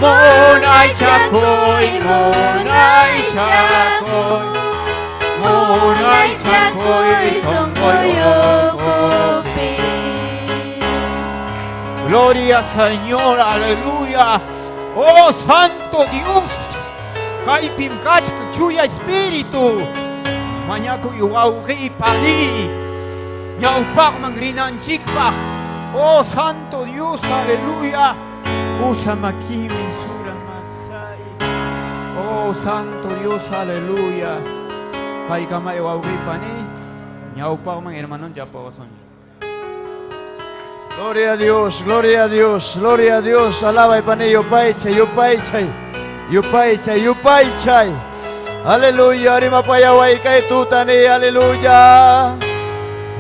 Munaychakuy, munaychakuy, munaychakuy sunquy ukupi. Gloria Señor, aleluya. Oh Santo Dios, kaypim kachkan Chuya Espíritu. Mañakuy wawqiy pani, ñawpaqman rinanchikpaq. Oh Santo Dios, aleluya. Usa makimi sura masay. Oh Santo Dios, aleluya. Kaykamay wawqiy pani, ñawpaqman hermanon yapawasun. Gloria a Dios, gloria a Dios, gloria a Dios. Alaba y pane yupaychay, yupaychay, yupaychay, yupaychay. Aleluya, rimapayaway kay tutani, aleluya.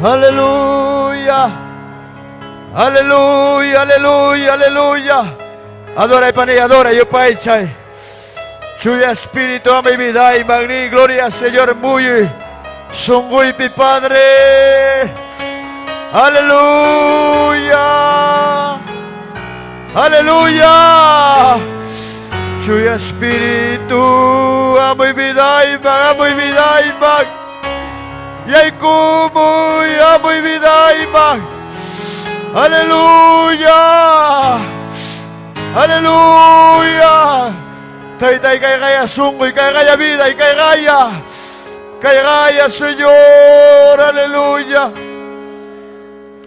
Aleluya. Aleluya, aleluya, aleluya. Adora y pane, adora, yupaychay. Chuya Espíritu a mi vida y magni, gloria Señor muy. Sunguypi Padre. Aleluya. Aleluya. Chuya Espíritu a mi vida y a mi vida y mag. Yaykumuy a mi vida y mag. Aleluya. Aleluya. Taytay kay kaya sungoy kay kaya vida y kay kaya. Kay kaya Señor. Aleluya.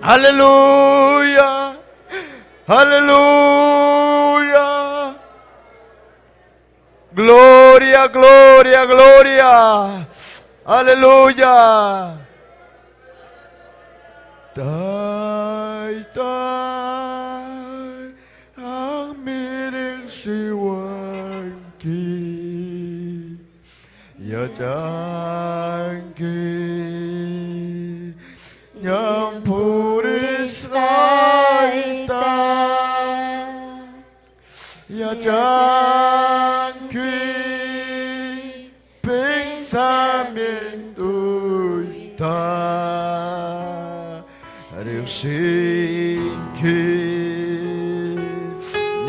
Aleluya. Aleluya. Gloria, gloria, gloria. Aleluya. Taytay ang mirigsiwanki yachanki ñampurisqayta yachanki pensamientoyta riqsinki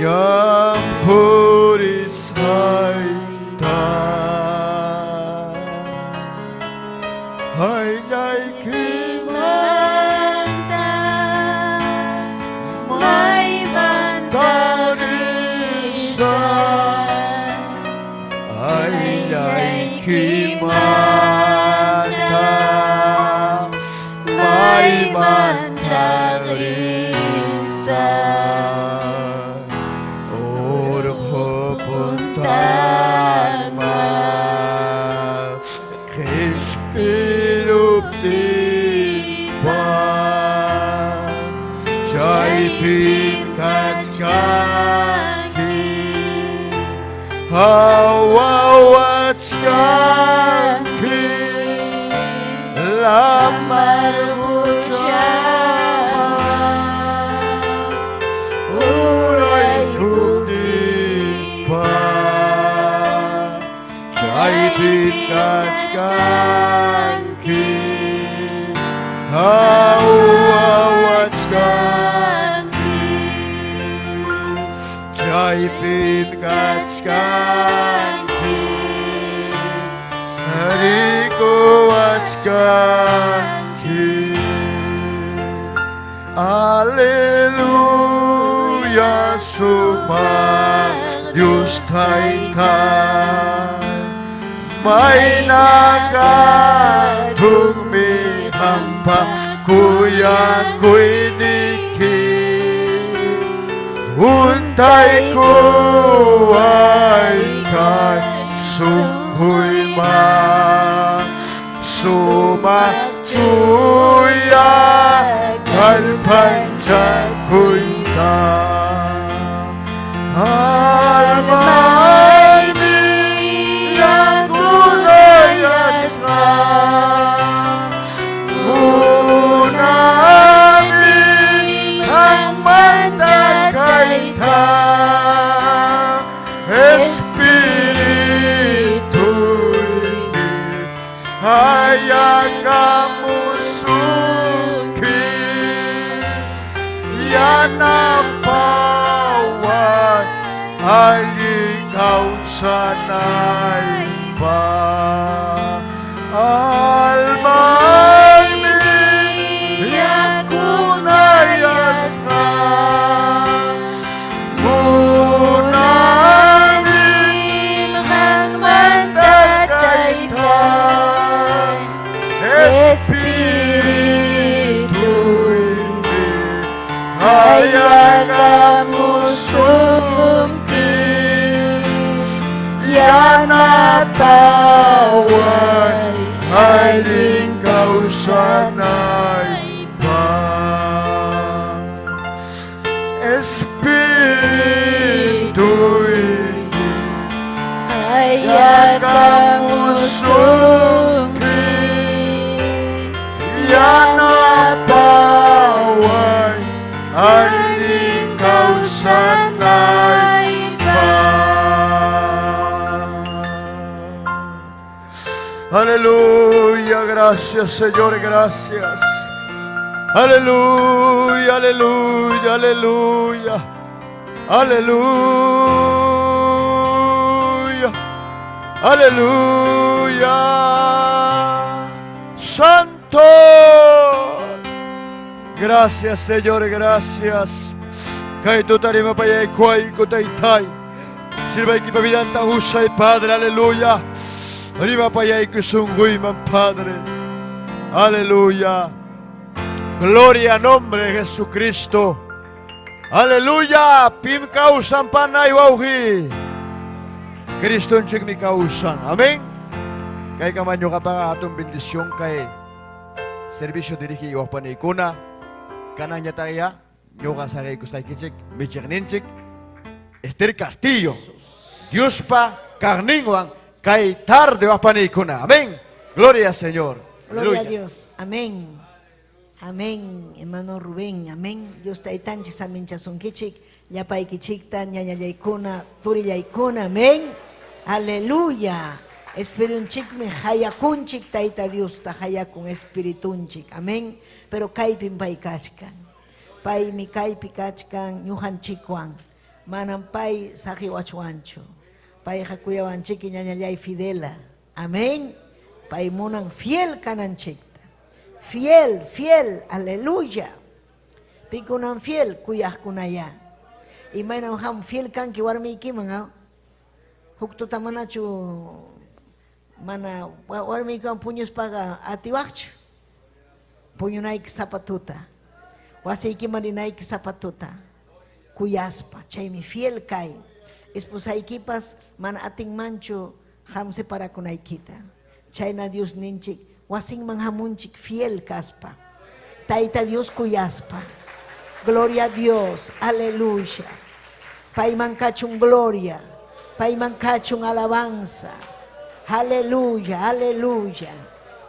ñampurisqayta ayllaykimanta maymanta risaq ayllaykimanta maymanta risaq urqu puntanman qispiruptinpas chaypim kachkanki qawawachkanki lamar quchaman uraykuptinpas chaypim kachkanki qawawachkanki chaypim kachkanki rikuwachkanki Aleluya sumaq Dios Taytay mayna hatunmi qampa kuyakuyniki huntaykuway kay sunquyman sumaq chuya kallpanchakuyta almaymi yakunayasqa munani qanmanta kayta Espirituymi qayakamusunki Allin kawsanaypaq. Almaymi yakunayasqa. Munani qanmanta kayta. Taytay Espirituymi Hayakamusunki Yanapaway allin kawsanaypaq. Espirituymi Hayakamusunki Yanapaway allin kawsanaypaq. Aleluya, gracias Señor, gracias. Aleluya, aleluya, aleluya. Aleluya. Aleluya. Santo. Gracias, Señor, gracias. Kay tuta rimapayaykuwayku Taytáy. Sirvaykipa vidanta usay, Padre, aleluya. Rimapayayku sunquyman, Padre. Aleluya. Gloria a nombre de Jesucristo. Aleluya. Pim kawsan panay wawqi. Cristonchikmi kawsan. Amén. Kaykama ñuqapaqa hatun bendición kay servicio dirige wawpanaykuna. Kananñataqya ñuqa saqiykusqaykichik michiqninchik Esther Castillo. Diospa kaqninwan kay tarde wawpanaykuna. Amén. Gloria al Señor. Gloria a Aleluya. Dios. Amén. Amén, hermano Rubén. Amén. Dios taytanchik saminchasunkichik, llapaykichikta, ñañallaykuna, turillaykuna. Amén. Aleluya. Espiritunchikmi hayakunchik Tayta Diosta hayakun espiritunchik. Amén. Pero kaypim pay kachkan. Paymi kaypi kachkan ñuqanchikwan. Manam pay saqiwachwanchu. Payqa kuyawanchik ñañallay Fidela. Amén. Pay munan fiel kananchikta. Fiel, fiel, aleluya. Pikunan fiel, kuyaqkunaya. Imaynam qam fiel kanki warmiykiman, ha? Huk tuta manachu mana warmiykiwan puñuspaqa atiwaqchu. Puñunayki sapa tuta. Wasiykiman rinayki sapa tuta. Kuyaspa, chaymi fiel kay. Esposaykipas mana atinmanchu qam separakunaykita. Chayna Dios ninchik, wasinman hamunchik fiel kaspa. Tayta Dios kuyaspa. Gloria a Dios, aleluya. Payman kachun gloria, payman kachun alabanza. Aleluya, aleluya.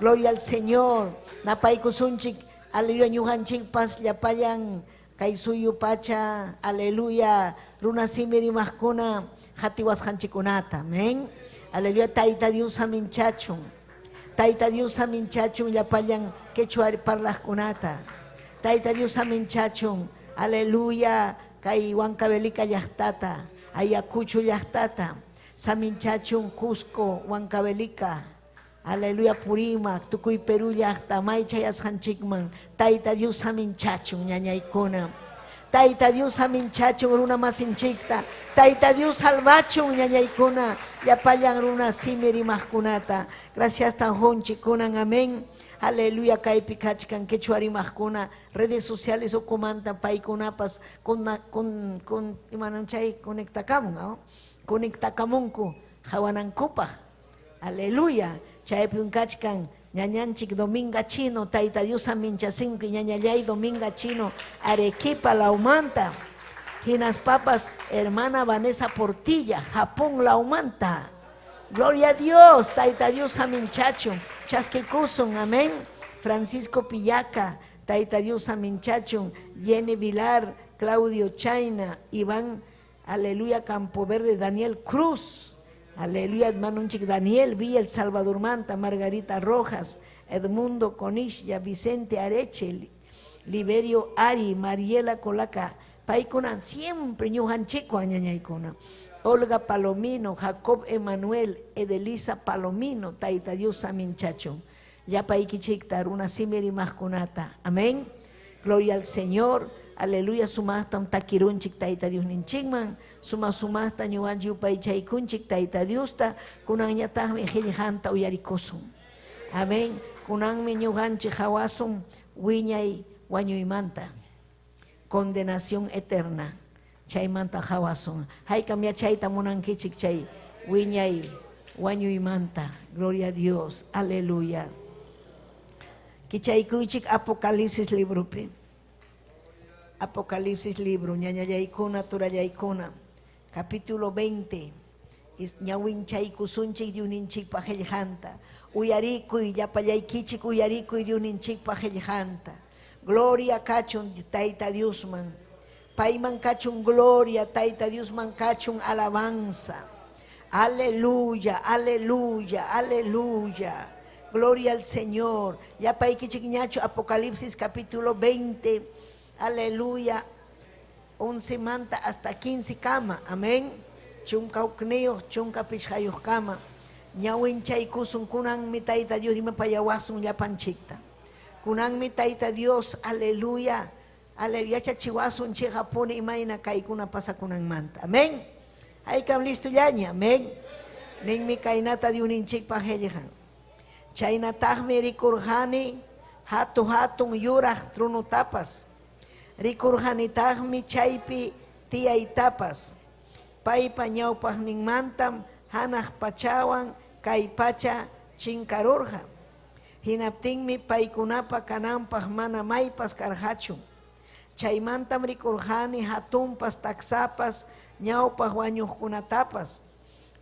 Gloria al Señor. Napaykusunchik, aleluya, ñuqanchikpas llapallan kay suyu pacha, aleluya, runa simi rimaqkuna qatiwasqanchikkunata. Amén. Aleluya, Tayta Dios saminchachun. Tayta Dios saminchachun llapallan quechua parlaqkunata. Tayta Dios saminchachun, aleluya, kay Huancavelica llaqtata, Ayacucho llaqtata, saminchachun Cusco, Huancavelica, aleluya, Purímac, tukuy Perú llaqta, may chayasqanchikman, Tayta Dios saminchachun ñañaykuna. Tayta Dios saminchachun runa masinchikta, Tayta Dios salvachun ñañaykuna, llapallan runa simi rimaqkunata. Gracias tan junchikunan, amén. Aleluya, kaypi kachkan quechua rimaqkuna, redes sociales ukumanta paykunapas con con con imanan chay conectakamun, ¿no? Conectakamunku hawanankupaq. Aleluya, chaypi kachkan ñañanchik Dominga Chino, Tayta Dios saminchasinki ñañallay Dominga Chino, Arequipa lawmanta. Hinaspapas hermana Vanessa Portilla, Japón lawmanta. Gloria a Dios, Tayta Dios saminchachun, chaskikusun, amén. Francisco Pillaca, Tayta Dios saminchachun, Jenny Vilar, Claudio China, Iván, aleluya, Campo Verde, Daniel Cruz, aleluya, hermano Daniel Villa, El Salvador Manta, Margarita Rojas, Edmundo Conishya, Vicente Areche, Liberio Ari, Mariela Colaca, Paykuna siempre ñuqanchikwan ñañaykuna. Olga Palomino, Jacob Emanuel, Edelisa Palomino, Tayta Dios saminchachun. Llapaykichikta runa simi rimaqkunata. Amén. Gloria al Señor. Aleluya, sumaqtam takirunchik Tayta Diosninchikman, suma sumaqta ñuqanchik yupaychaykunchik Tayta Diosta, kunanñataqmi qillqanta uyarikusun. Amén. Kunanmi ñuqanchik hawasun wiñay wañuymanta. Condenación eterna. Chaymanta hawasun. Haykam yachayta munankichik chay wiñay wañuymanta. Gloria a Dios. Aleluya. Kichaykuychik Apocalipsis libropi. Apocalipsis libro, ñañallaykuna, turallaykuna, capítulo 20. Ñawinchaykusunchik Diosninchikpa qillqanta. Uyarikuy, llapallaykichik uyarikuy Diosninchikpa qillqanta. Gloria kachun Tayta Diosman. Payman kachun gloria, Tayta Diosman kachun alabanza. Aleluya, aleluya, aleluya. Gloria al Señor. Llapaykichik ñachu Apocalipsis capítulo 20. Aleluya. 11 manta hasta 15 kama. Amén. Chunka hukniyuq, chunka pichqayuq kama. Ñawinchaykusun kunanmi Tayta Dios rimapayawasun llapanchikta. Kunanmi Tayta Dios, aleluya. Aleluya, yachachiwasun chiqapuni imayna kaykuna pasakunanmanta. Amén. Haykam listo llaña. Amén. Ninmi kaynata Diosninchikpa qillqan. Chaynataqmi rikurqani hatu hatun yuraq tronotapas. Rikurqanitaqmi chaypi tiyaytapas. Paypa ñawpaqninmantam hanaq pachawan kay pacha chinkarurqa. Hinaptinmi paykunapa kananpaq mana maypas karqachu. Chaymantam rikurqani hatunpas taksapas ñawpaq wañuqkunatapas.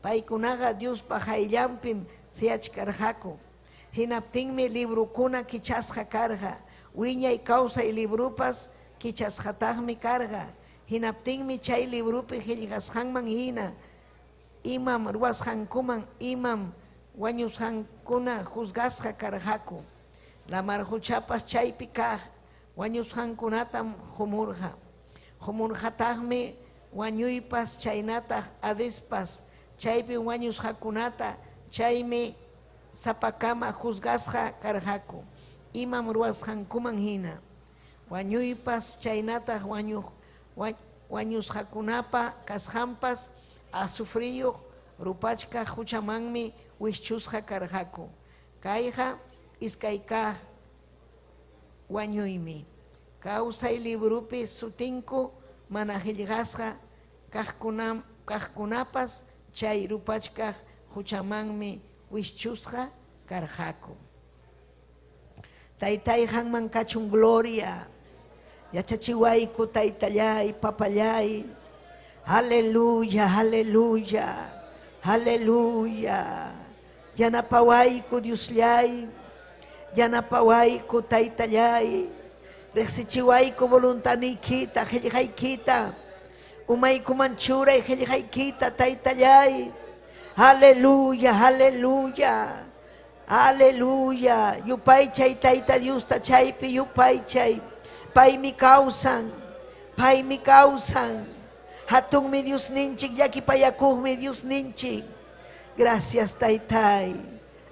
Paykunaqa Diospa qayllanpim siyachkarqaku. Hinaptinmi librokuna kichasqa karqa. Wiñay kawsay libropas kichasqataqmi karqa. Hinaptinmi chay libropi qillqasqanman hina imam ruwasqankuman imam wañusqankuna juzgasqa karqaku. Lamar quchapas chaypi kaq wañusqankunatam qumurqa. Qumurqataqmi wañuypas chaynataq Hadespas chaypi wañusqakunata, chaymi sapakama juzgasqa karqaku imam ruwasqankuman hina. Wañuypas chaynataq wañusqakunapa kasqanpas azufriyuq rupachkaq huchamanmi wischusqa karqaku. Kayqa iskay kaq wañuymi. Kawsay libropi sutinku mana qillqasqa kaqkunapas chay rupachkaq huchamanmi wischusqa karqaku. Taytay qanman kachun gloria. Yachachiwayku taytallay, papallay. Aleluya, aleluya, aleluya. Yanapawayku Diosllay. Yanapawayku taytallay. Riqsichiwayku voluntadniykita, qillqaykita. Umaykuman churay qillqaykita, taytallay. Aleluya, aleluya. Aleluya. Yupaychay Tayta Diosta chaypi yupaychay. Paymi kawsan. Paymi kawsan. Hatunmi Diosninchik, llakipayakuqmi Diosninchik. Gracias Taytay.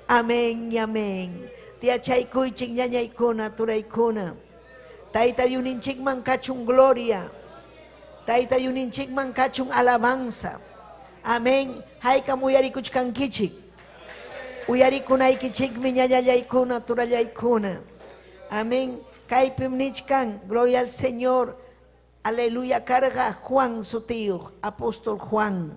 Amén y amén. Tiyachaykuychik ñañaykuna, turaykuna. Tayta Diosninchikman kachun gloria. Tayta Diosninchikman kachun alabanza. Amén. Haykam uyarikuchkankichik. Uyarikunaykichikmi ñañallaykuna, turallaykuna. Amén. Kaypim nichkan, gloria al Señor. Aleluya, karqa Juan sutiyuq, apóstol Juan.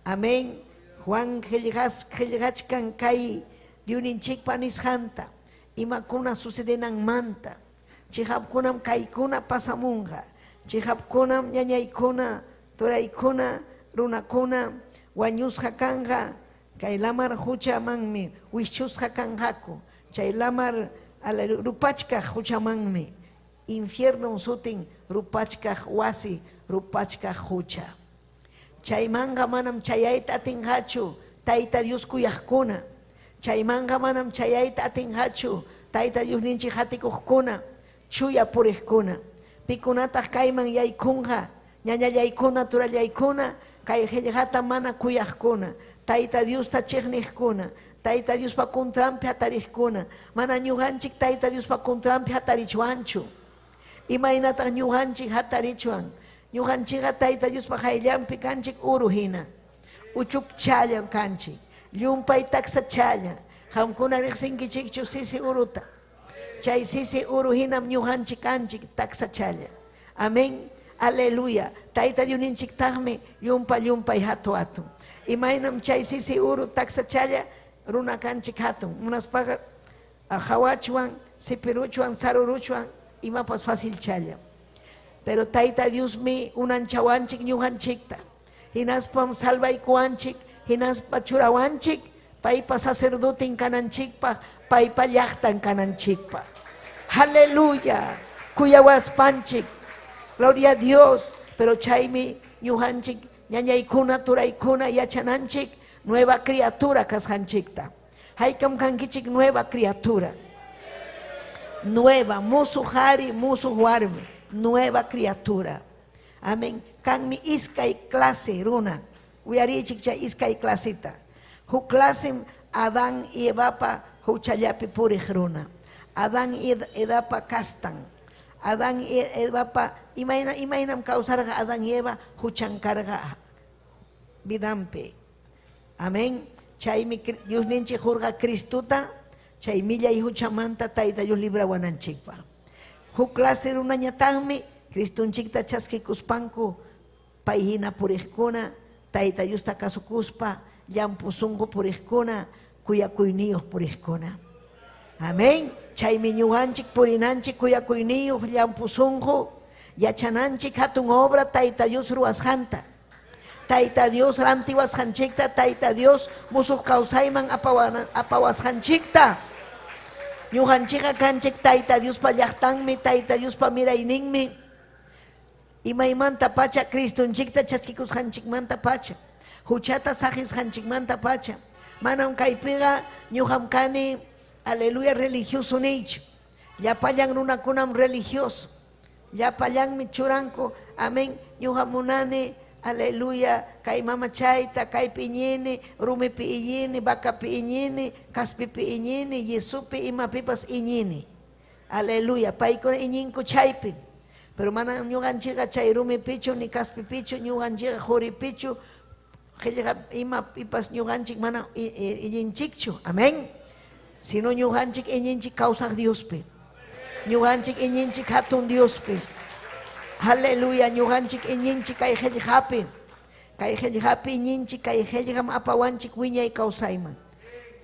Amén. Juan qillqachkan kay Diosninchikpa nisqanta, imakuna sucedenanmanta. Chiqapkunam kaykuna pasamunqa. Chiqapkunam ñañaykuna, turaykuna, runakuna wañusqa kanqa. Kay lamar huchamanmi wischusqa kanqaku. Chay lamar rupachkaq huchamanmi. Infierno sutin rupachkaq wasi, rupachkaq hucha. Chaymanqa manam chayayta atinqachu Tayta Dios kuyaqkuna. Chaymanqa manam chayayta atinqachu Tayta Diosninchik hatikuqkuna, chuya puriqkuna. Pikunataq kayman yaykunqa? Ñañallaykuna, turallaykuna, kay qillqata mana kuyaqkuna, Tayta Diosta chiqniqkuna, Tayta Diospa contranpi hatariqkuna, mana ñuqanchik Tayta Diospa contranpi hatarichwanchu. Imaynataq ñuqanchik hatarichwan? Ñuqanchikqa Tayta Diospa qayllanpi kanchik uru hina. Uchukchallam kanchik, llumpay taksachalla. Qamkuna riqsinkichikchu sisi uruta? Chay sisi uru hinam ñuqanchik kanchik taksachalla. Amén. Aleluya. Tayta Diosninchiktaqmi llumpa llumpay hatu hatun. Imaynam chay sisi uru taksachalla runa kanchik hatun. Munaspaqa qawachwan, sipiruchwan, saruruchwan, imapas facilchalla. Pero Tayta Diosmi unanchawanchik ñuqanchikta. Hinaspam salvaykuwanchik, hinaspa churawanchik paypa sacerdoten kananchikpaq, paypa llaqtan kananchikpaq. Aleluya. Kuyawaspanchik. Gloria a Dios. Pero chaymi ñuqanchik ñañaykuna, turaykuna yachananchik nueva criatura kasqanchikta. Haykam kankichik nueva criatura. Nueva, musuq qari, musuq warmi, nueva criatura. Amén. Kanmi iskay clase runa. Uyariychik chay iskay claseta. Huk clasem Adán y Evapa huchallapi puriq runa. Adán y Evapa kastan. Adán y Evapa imayna imaynam kawsarqa Adán y Eva huchan karqa vidanpi. Amén. Chaymi Diosninchik qurqa Cristota chay millay huchamanta Tayta Dios librawananchikpaq. Huk clase runañataqmi Cristonchikta chaskikuspanku pay hina puriqkuna, Tayta Diosta kasukuspa llampu sunqu puriqkuna, kuyakuyniyuq puriqkuna. Amén. Chaymi ñuqanchik purinanchik kuyakuyniyuq llampu sunqu, yachananchik hatun obra Tayta Dios ruwasqanta. Tayta Dios rantiwasqanchikta, Tayta Dios musuq kawsayman apawasqanchikta. Ñuqanchikqa kanchik Tayta Diospa llaqtanmi, Tayta Diospa mirayninmi. Imaymanta pacha Cristonchikta chaskikusqanchikmanta pacha, huchata saqisqanchikmanta pacha. Manam kaypiqa ñuqam kani, aleluya, religioso niychu. Llapallan runakunam religioso. Llapallanmi churanku, amén, ñuqa munani, aleluya, kay mamachayta, kaypi iñini, rumipi iñini, vacapi iñini, kaspipi iñini, yesupi, imapipas iñini. Aleluya, paykuna iñinku chaypi. Pero manam ñuqanchikqa chay rumipichu, ni kaspipichu, ñuqanchikqa quripichu, qillqa imapipas ñuqanchik manam iñinchikchu. Amén. Sino ñuqanchik iñinchik kawsaq Diospi. Ñuqanchik iñinchik hatun Diospi. Aleluya, ñuqanchik iñinchik kay qillqapi. Kay qillqapi iñinchik, kay qillqam apawanchik wiñay kawsayman.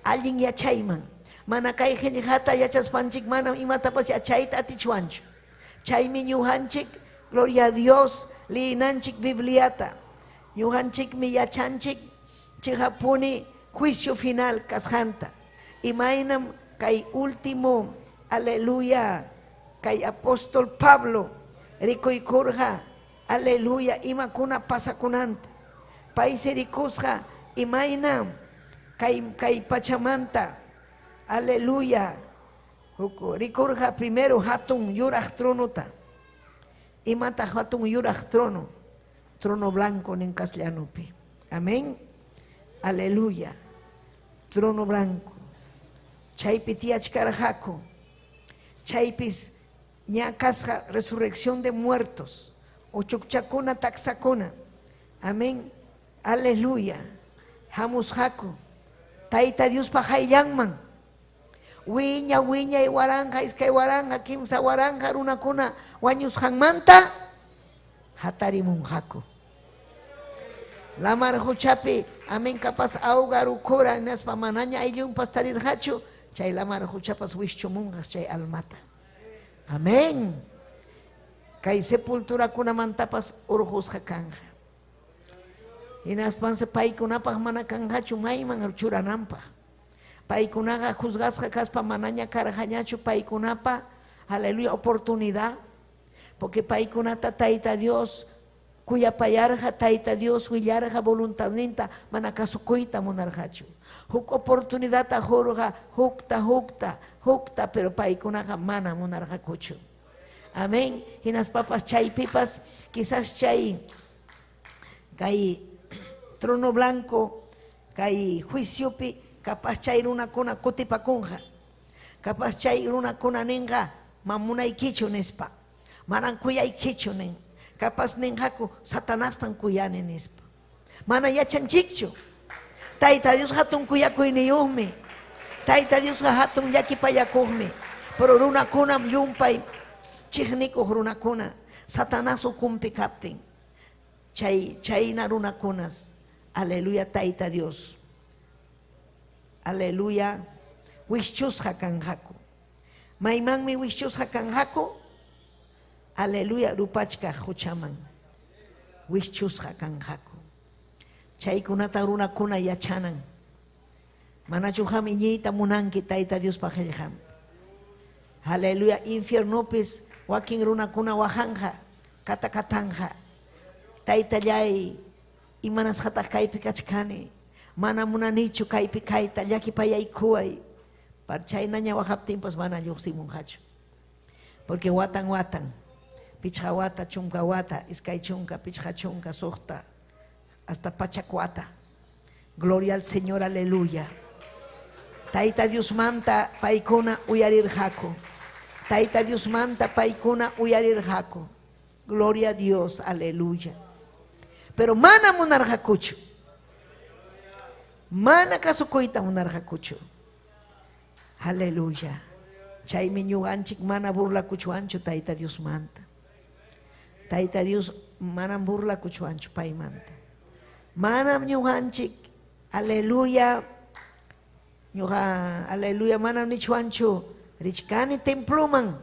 Allin yachayman. Mana kay qillqata yachaspanchik manam imatapas yachayta atichwanchu. Chaymi ñuqanchik, gloria a Dios, liyinanchik Bibliata. Ñuqanchikmi yachanchik chiqapuni juicio final kasqanta. Imaynam kay último, aleluya, kay apóstol Pablo rikuykurqa, aleluya, imakuna pasakunanta. Paysi rikusqa imaynam kay kay pachamanta, aleluya, huk rikurqa primero hatun yuraq tronota. Imataq hatun yuraq trono? Trono blanco nin castellanopi. Amén. Aleluya. Trono blanco. Chaypi tiyachkarqaku. Chaypis ña kasqa resurrección de muertos. Uchukchakuna taksakuna. Amén. Aleluya. Hamusqaku. Tayta Diospa qayllanman. Wiña wiñay 1000, 2000, 3000 runakuna wañusqanmanta hatarimunqaku. Lamar huchapi, amén, kapas awgarukura, hinaspa manaña ayllunpas tarirqachu, chay lamar huchapas wischumunqas chay almata. Amén. Kay sepulturakunamantapas urqusqa kanqa. Hinaspansi paykunapaq mana kanqachu mayman churananpaq. Paykunaqa juzgasqa kaspa manaña karqañachu paykunapa, aleluya, oportunidad. Porque paykunata Tayta Dios kuyapayarqa, Tayta Dios willarqa voluntadninta mana kasukuyta munarqachu. Huk oportunidadta qurqa hukta, hukta, hukta, pero paykunaqa mana munarqakuchu. Amén. Hinaspapas chaypipas quizás chay kay trono blanco kay juiciopi capaz chay runakuna kutipakunqa. Capaz chay runakuna ninqa mamunaykichu nispa. Manan kuyaykichu nin. Capaz ninqaku Satanastan kuyani nispa. Mana yachanchikchu. Tayta Dios hatun kuyakuyniyuqmi. Tayta Diosqa hatun llakipayakuqmi. Pero runakunam llumpay chiqnikuq runakuna Satanás ukumpi kaptin. Chay chayna runakunas. Aleluya Tayta Dios. Aleluya. Wischusqa kanqaku. Maymanmi wischusqa kanqaku? Aleluya rupachkaq huchaman wischusqa kanqaku. Chaykunata runakuna yachanan. Manachu qam iñiyta munanki Tayta Diospa qillqanpi. Aleluya infiernopis wakin runakuna waqanqa, katakatanqa. Taytallay, imanasqataq kaypi kachkani? Mana munanichu kaypi kayta, llakipayaykuway. Par chaynaña waqaptinpas mana lluqsimunqachu. Porque watan watan, pichqa wata, chunka wata, iskay chunka, pichqa chunka, suqta, hasta pachak wata. Gloria al Señor, aleluya. Tayta Diosmanta paykuna uyarirqaku. Tayta Diosmanta paykuna uyarirqaku. Gloria a Dios, aleluya. Pero mana munarqakuchu. Mana kasukuyta munarqakuchu. Aleluya. Chaymi ñuqanchik mana burlakuchwanchu Tayta Diosmanta. Tayta Dios manam burlakuchwanchu paymanta. Manam ñuqanchik, aleluya, ñuqa, aleluya, manam nichwanchu richkani temploman.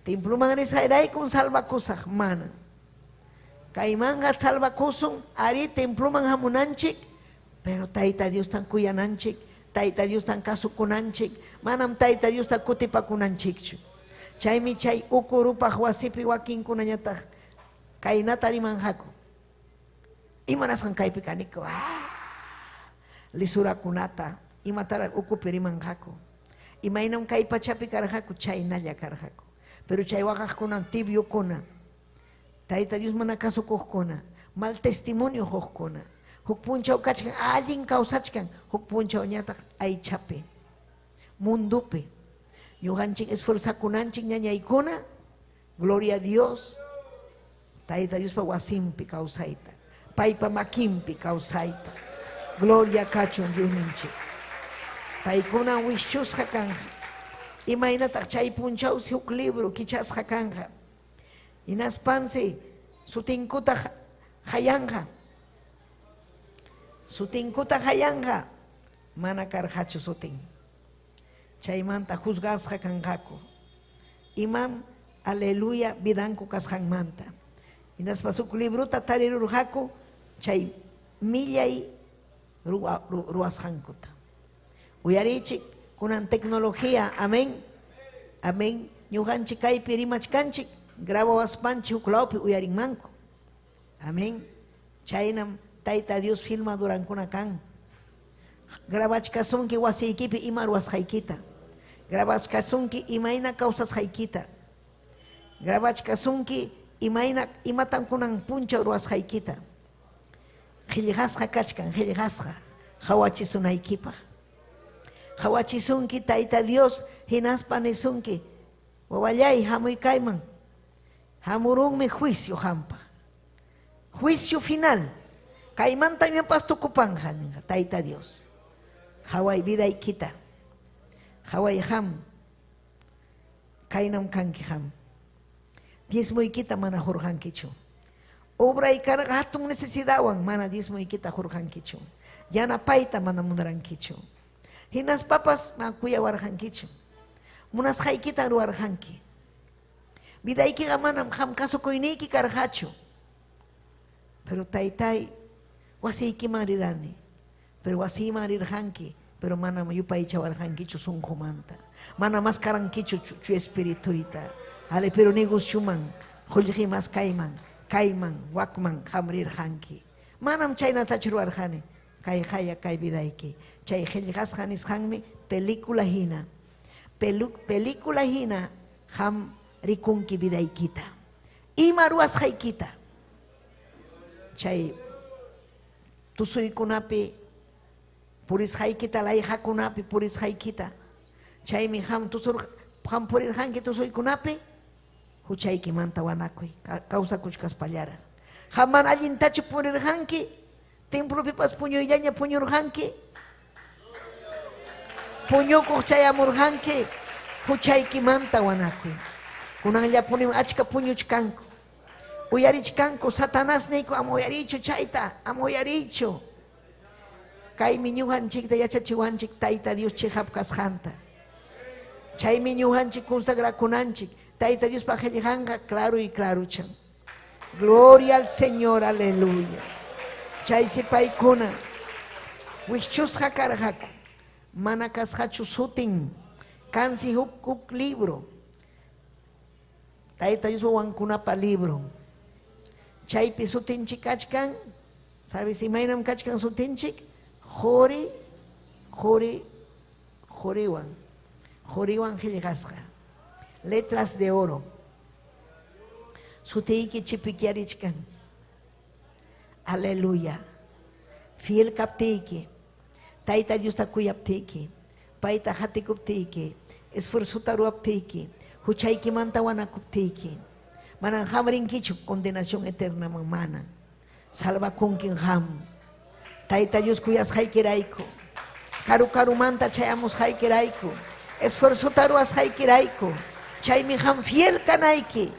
Temploman risayraykum salvakusaq, mana. Kaymanqa salvakusun, ari temploman hamunanchik, pero Tayta Diostan kuyananchik, Tayta Diostan kasukunanchik, manam Tayta Diosta kutipakunanchikchu. Chaymi chay uku rupaq wasipi wakinkunañataq kaynata rimanqaku. Imanasqan kaypi kaniku? Lisurakunata, imataraq ukupi rimanqaku. Imaynam kay pachapi karqaku, chaynalla karqaku. Pero chay waqaqkunam tibiokuna, Tayta Dios mana kasukuqkuna, mal testimonio hukkuna. Huk punchaw kachkan, allin kawsachkan, huk punchawñataq aychapi, mundopi. Ñuqanchik esforzakunanchik ñañaykuna, gloria a Dios, Tayta Diospa wasinpi kawsayta, paypa makinpi kawsayta. Gloria kachun Diosninchik. Paykunam wischusqa kanqa. Imaynataq chay punchawsi huk libro kichasqa kanqa. Hinaspansi sutinkuta hayanqa. Sutinkuta hayanqa. Mana karqachu sutin. Chaymanta juzgasqa kanqaku. Imam, aleluya, vidanku kasqanmanta. Hinaspa huk librota tarirurqaku chay millay ruwasqankuta. Uyariychik kunan tecnología, amén. Amén. Ñuqanchik kaypi rimachkanchik, grabawaspanchik huk lawpi uyarinmanku. Amén. Chaynam Tayta Dios filmadurankuna kan. Grabachkasunki wasiykipi ima ruwasqaykita. Grabachkasunki imayna kawsasqaykita. Grabachkasunki imayna imatam kunan punchaw ruwasqaykita. Qillqasqa kachkan, qillqasqa qawachisunaykipaq. Qawachisunki Tayta Dios hinaspa nisunki, wawallay hamuy kayman. Hamurunmi juicio qampaq. Juicio final. Kaymantam ñapas tukupanqa ninqa Tayta Dios. Qaway vidaykita. Qaway qam. Kaynam kanki qam. Diezmoykita mana hurqankichu. Obray karqa hatun necesidadwan mana diezmoykita hurqankichu. Yanapayta mana munarankichu. Hinaspapas mana kuyawarqankichu. Munasqaykitan ruwarqanki. Vidaykiqa manam qam kasukuyniyki karqachu. Pero taytay, wasiykiman rirani. Pero wasiyman rirqanki, pero manam yupaychawarqankichu sunqumanta. Mana maskarankichu chu espirituyta. Ale, pero negocioman, qullqi maskayman, kayman, wakman qam rirqanki. Manam chaynatachu ruwarqani. Kay qaya kay vidayki. Chay qillqasqa nisqanmi película hina. Película hina qam Rikunki vidaykita. Ima ruwasqaykita. Chay tusuykunapi purisqaykita, layqakunapi purisqaykita. Chaymi qam tusur qam purirqanki tusuykunapi huchaykimanta wanakuy kawsakuchkaspallaraq. Qam mana allintachu purirqanki, templopipas puñuyllaña puñurqanki, puñukuq chayamurqanki, huchaykimanta wanakuy. Kunanllapunim achka puñuchkanku. Uyarichkanku, Satanás niyku, ama uyariychu chayta, ama uyariychu. Kaymi ñuqanchikta yachachiwanchik Tayta Dios chiqap kasqanta. Chaymi ñuqanchik consagrakunanchik. Tayta Diospa qillqanqa claro y claruchan. Gloria al Señor, aleluya. Chaysi paykuna wikchusqa karqaku. Mana kasqachu sutin. Kansi huk huk libro. Tayta Dios wawankunapa libron. Chaypi sutinchik kachkan. Sabes imaynam kachkan sutinchik? Quri, quri, quriwan. Quriwan qillqasqa. Letras de oro. Sutiyki chipikyarichkan. Aleluya. Fiel kaptiyki, Tayta Diosta kuyaptiyki, payta qatikuptiyki, esfuerzota ruwaptiyki, huchaykimanta wanakuptiyki, manan qam rinkichu condenación eternaman, mana. Salvakunkin qam. Tayta Dios kuyasqaykirayku, karu karumanta chayamusqaykirayku, esfuerzota ruwasqaykirayku, chaymi qam fiel kanayki,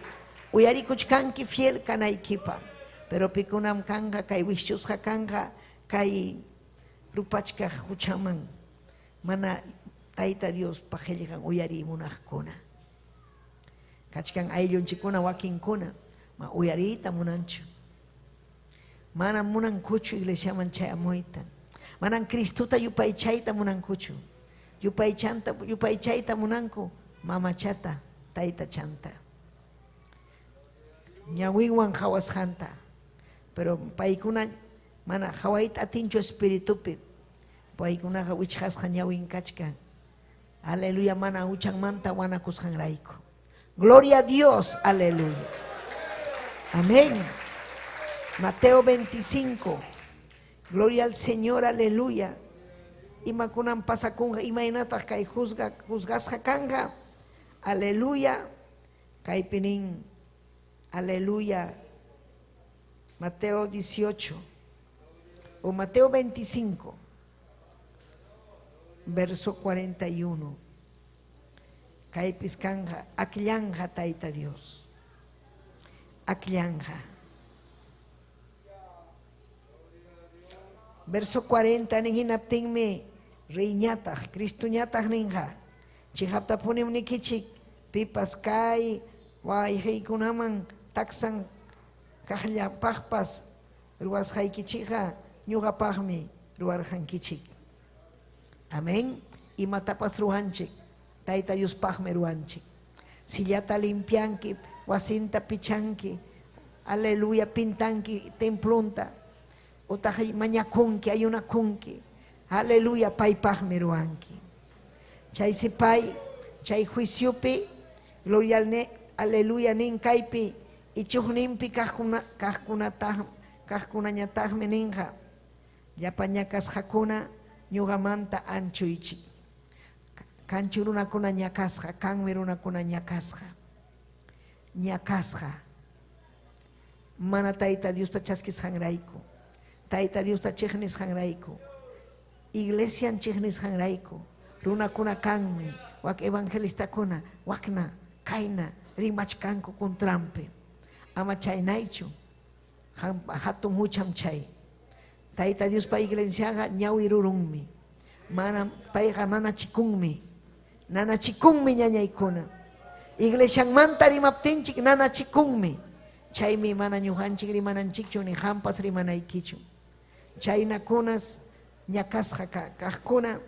uyarikuchkanki fiel kanaykipaq. Pero pikunam kanqa kay wikchusqa kanqa kay rupachkaq huchaman mana Tayta Diospa qillqan uyariy munaqkuna. Kachkan ayllunchikkuna wakinkuna ma uyariyta munanchu. Manam munankuchu iglesiaman chayamuyta. Manam Cristota yupaychayta munankuchu. Yupaychanta yupaychayta munanku mamachata, taytachanta. Ñawinwan qawasqanta. Pero paykuna mana qawayta atinchu espiritupi. Paykunaqa wichqasqa ñawin kachkan. Aleluya, mana huchanmanta wanakusqanrayku. Gloria a Dios, aleluya. Amén. Mateo 25. Gloria al Señor, aleluya. Imakunam pasakunqa, imaynataq kay juzga, juzgasqa kanqa. Aleluya. Kaypi nin, aleluya. Mateo 18 o Mateo 25, verso 41. Kaypis kanqa, akllanqa Tayta Dios. Akllanqa. Verso 40 nin hinaptinmi reyñataq, Cristoñataq ninqa, chiqaptapunim nikichik, pipas kay wawqiykunaman taksan kaqllapaqpas ruwasqaykichikqa ñuqapaqmi ruwarqankichik. Amén. Imatapas ruwanchik, Tayta Diospaqmi ruwanchik. Sillata limpianki, wasinta pichanki, aleluya, pintanki templonta, utaq mañakunki, ayunakunki, aleluya, paypaqmi ruwanki. Chaysi pay, chay juiciopi, gloria al ne, aleluya nin kaypi, ichuqninpi kaqkuna, kaqkunataq, kaqkunañataqmi ninqa, llapa ñakasqakuna ñuqamanta anchuychik. Kanchu runakuna ñakasqa, kanmi runakuna ñakasqa. Ñakasqa. Mana Tayta Diosta chaskisqanrayku, Tayta Diosta chiqnisqanrayku, iglesian chiqnisqanrayku, runakuna kanmi, wak evangelistakuna, wakna, kayna, rimachkanku contranpi. Ama chaynaychu, hatun hucham chay. Tayta Diospa iglesiaqa ñawi rurunmi. Manam payqa nanachikunmi. Nanachikunmi ñañaykuna. Iglesianmanta rimaptinchik nanachikunmi. Chaymi mana ñuqanchik rimananchikchu ni qampas rimanaykichu. Chaynakunas ñakasqa kaqkuna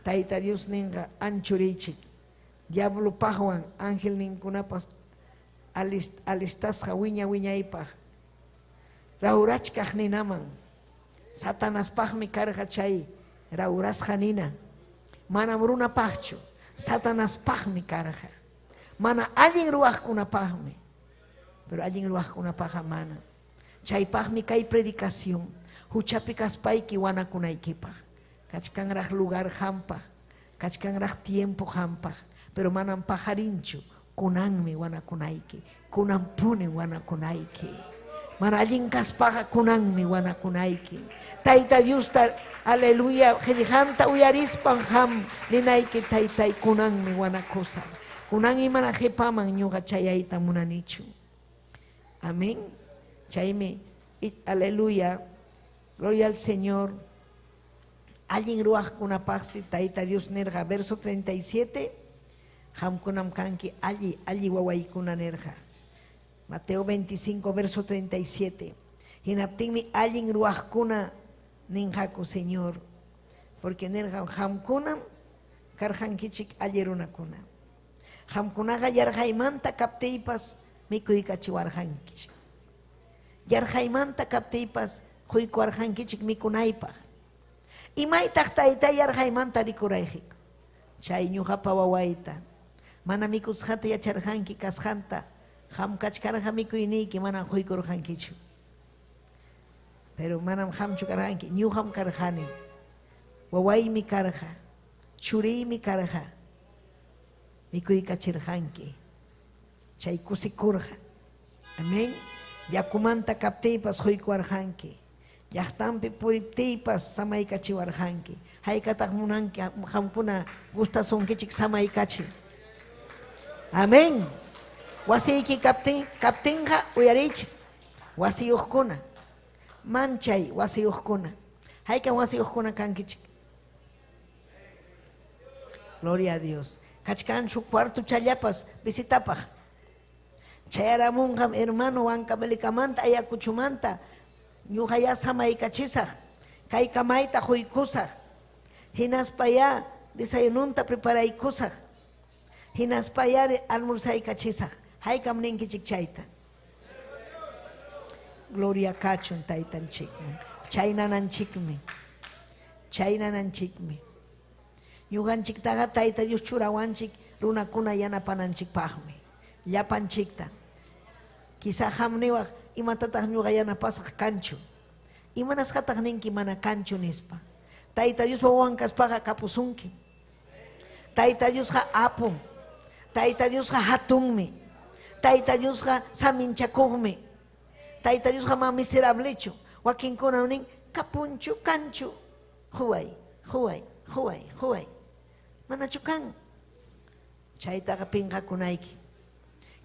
Tayta Dios ninqa anchuriychik. Diablopaqwan angelninkunapas alistasqa wiña wiñaypaq rawrachkaq ninaman. Satanaspaqmi karqa chay rawrasqa nina. Manam runapaqchu, Satanaspaqmi karqa. Mana allin ruwaqkunapaqmi. Pero allin ruwaqkunapaqqa mana. Chaypaqmi kay predicación huchapi kaspayki wanakunaykipaq. Kachkanraq lugar hampaq, kachkanraq tiempo hampaq, pero manam pajarinchu. Kunanmi wanakunayki, kunanpuni wanakunayki. Mana allin kaspaqa kunanmi wanakunayki. Tayta Diosta, aleluya, qillqanta uyarispan ham ninayki taytay kunanmi wanakusaq. Kunanmi mana qipaman ñuqa chayayta munanichu. Amén. Chaymi, aleluya, gloria al Señor. Allin ruwaqkunapaqsi Tayta Dios nirqa, verso 37, qamkunam kanki alli, alli wawaykuna nirqa. Mateo 25, verso 37. Hinaptinmi allin ruwaqkuna ninqaku, Señor, porque nirqam qamkunam karqankichik alli runakuna. Qamkunaqa yarqaymanta kaptiypas mikuykachiwarqankichik. Yarqaymanta kaptiypas quykuwarqankichik mikunaypaq. Imaytaq tayta yarqaymanta rikuraykiku. Chay ñuqapa wawayta. Mana mikusqata yacharqanki kasqanta. Qam kachkarqa mikuyniyki manam quykurqankichu. Pero manam qamchu karqanki, ñuqam karqani. Wawaymi karqa, churiymi karqa. Mikuykachirqanki. Chay kusikurqa. Amén. Yakumanta kaptiypas quykuwarqanki. Llaqtanpi puriptiypas samaykachiwarqanki. Haykataq munanki qamkuna gustasunkichik samaykachi. Amén. Wasiyki kaptin kaptinqa uyariychik. Wasiyuqkuna. Manchay wasiyuqkuna. Haykam wasiyuqkuna kankichik? Gloria a Dios. Kachkanchu cuartochallapas visitapaq. Chayaramunqam hermano Huancavelikamanta Ayacuchumanta ñuqa ya samaykachisaq. Kay kamayta quykusaq. Hinaspa ya desayununta preparaykusaq. Hinaspa ya almorzaykachisaq. Haykam ninkichik chayta. Gloria kachun taytanchikman. Chaynananchikmi. Chaynananchikmi. Ñuqanchiktaqa Tayta Dios churawanchik runakuna yanapananchikpaqmi. Llapanchikta. Quizá qam niwaq imatataq ñuqa yanapasaq kanchu. Imanasqataq ninki mana kanchu nispa. Tayta Diospa wawan kaspaqa kapusunki. Tayta Diosqa apum. Tayta Diosqa hatunmi. Tayta Diosqa saminchakuqmi. Tayta Diosqa ma miserablechu. Wakinkunam nin kapunchu kanchu. Quway, quway, quway, quway. Manachu kan? Chaytaqa pinqakunayki.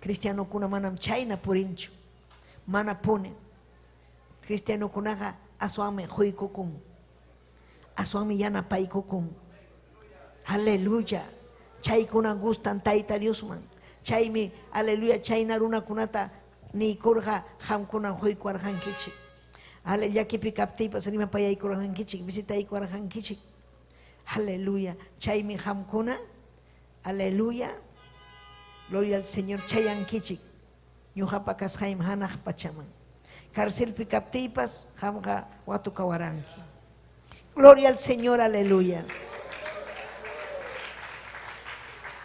Cristianokuna manam chayna purinchu. Mana puni. Cristianokunaqa aswanmi quykukun. Aswanmi yanapaykukun. Aleluya. Chaykuna gustan Tayta Diosman. Chaymi, aleluya, chayna runakunata niykurqa qamkunam quykuwarqankichik. Ale llakipi kaptiypas rimapayaykurqankichik, visitaykuwarqankichik. Aleluya. Chaymi qamkuna, aleluya, gloria al Señor, chayankichik. Ñuqapa kasqayman hanaq pachaman. Carcelpi kaptiypas qamqa watukawaranki. Gloria al Señor, aleluya.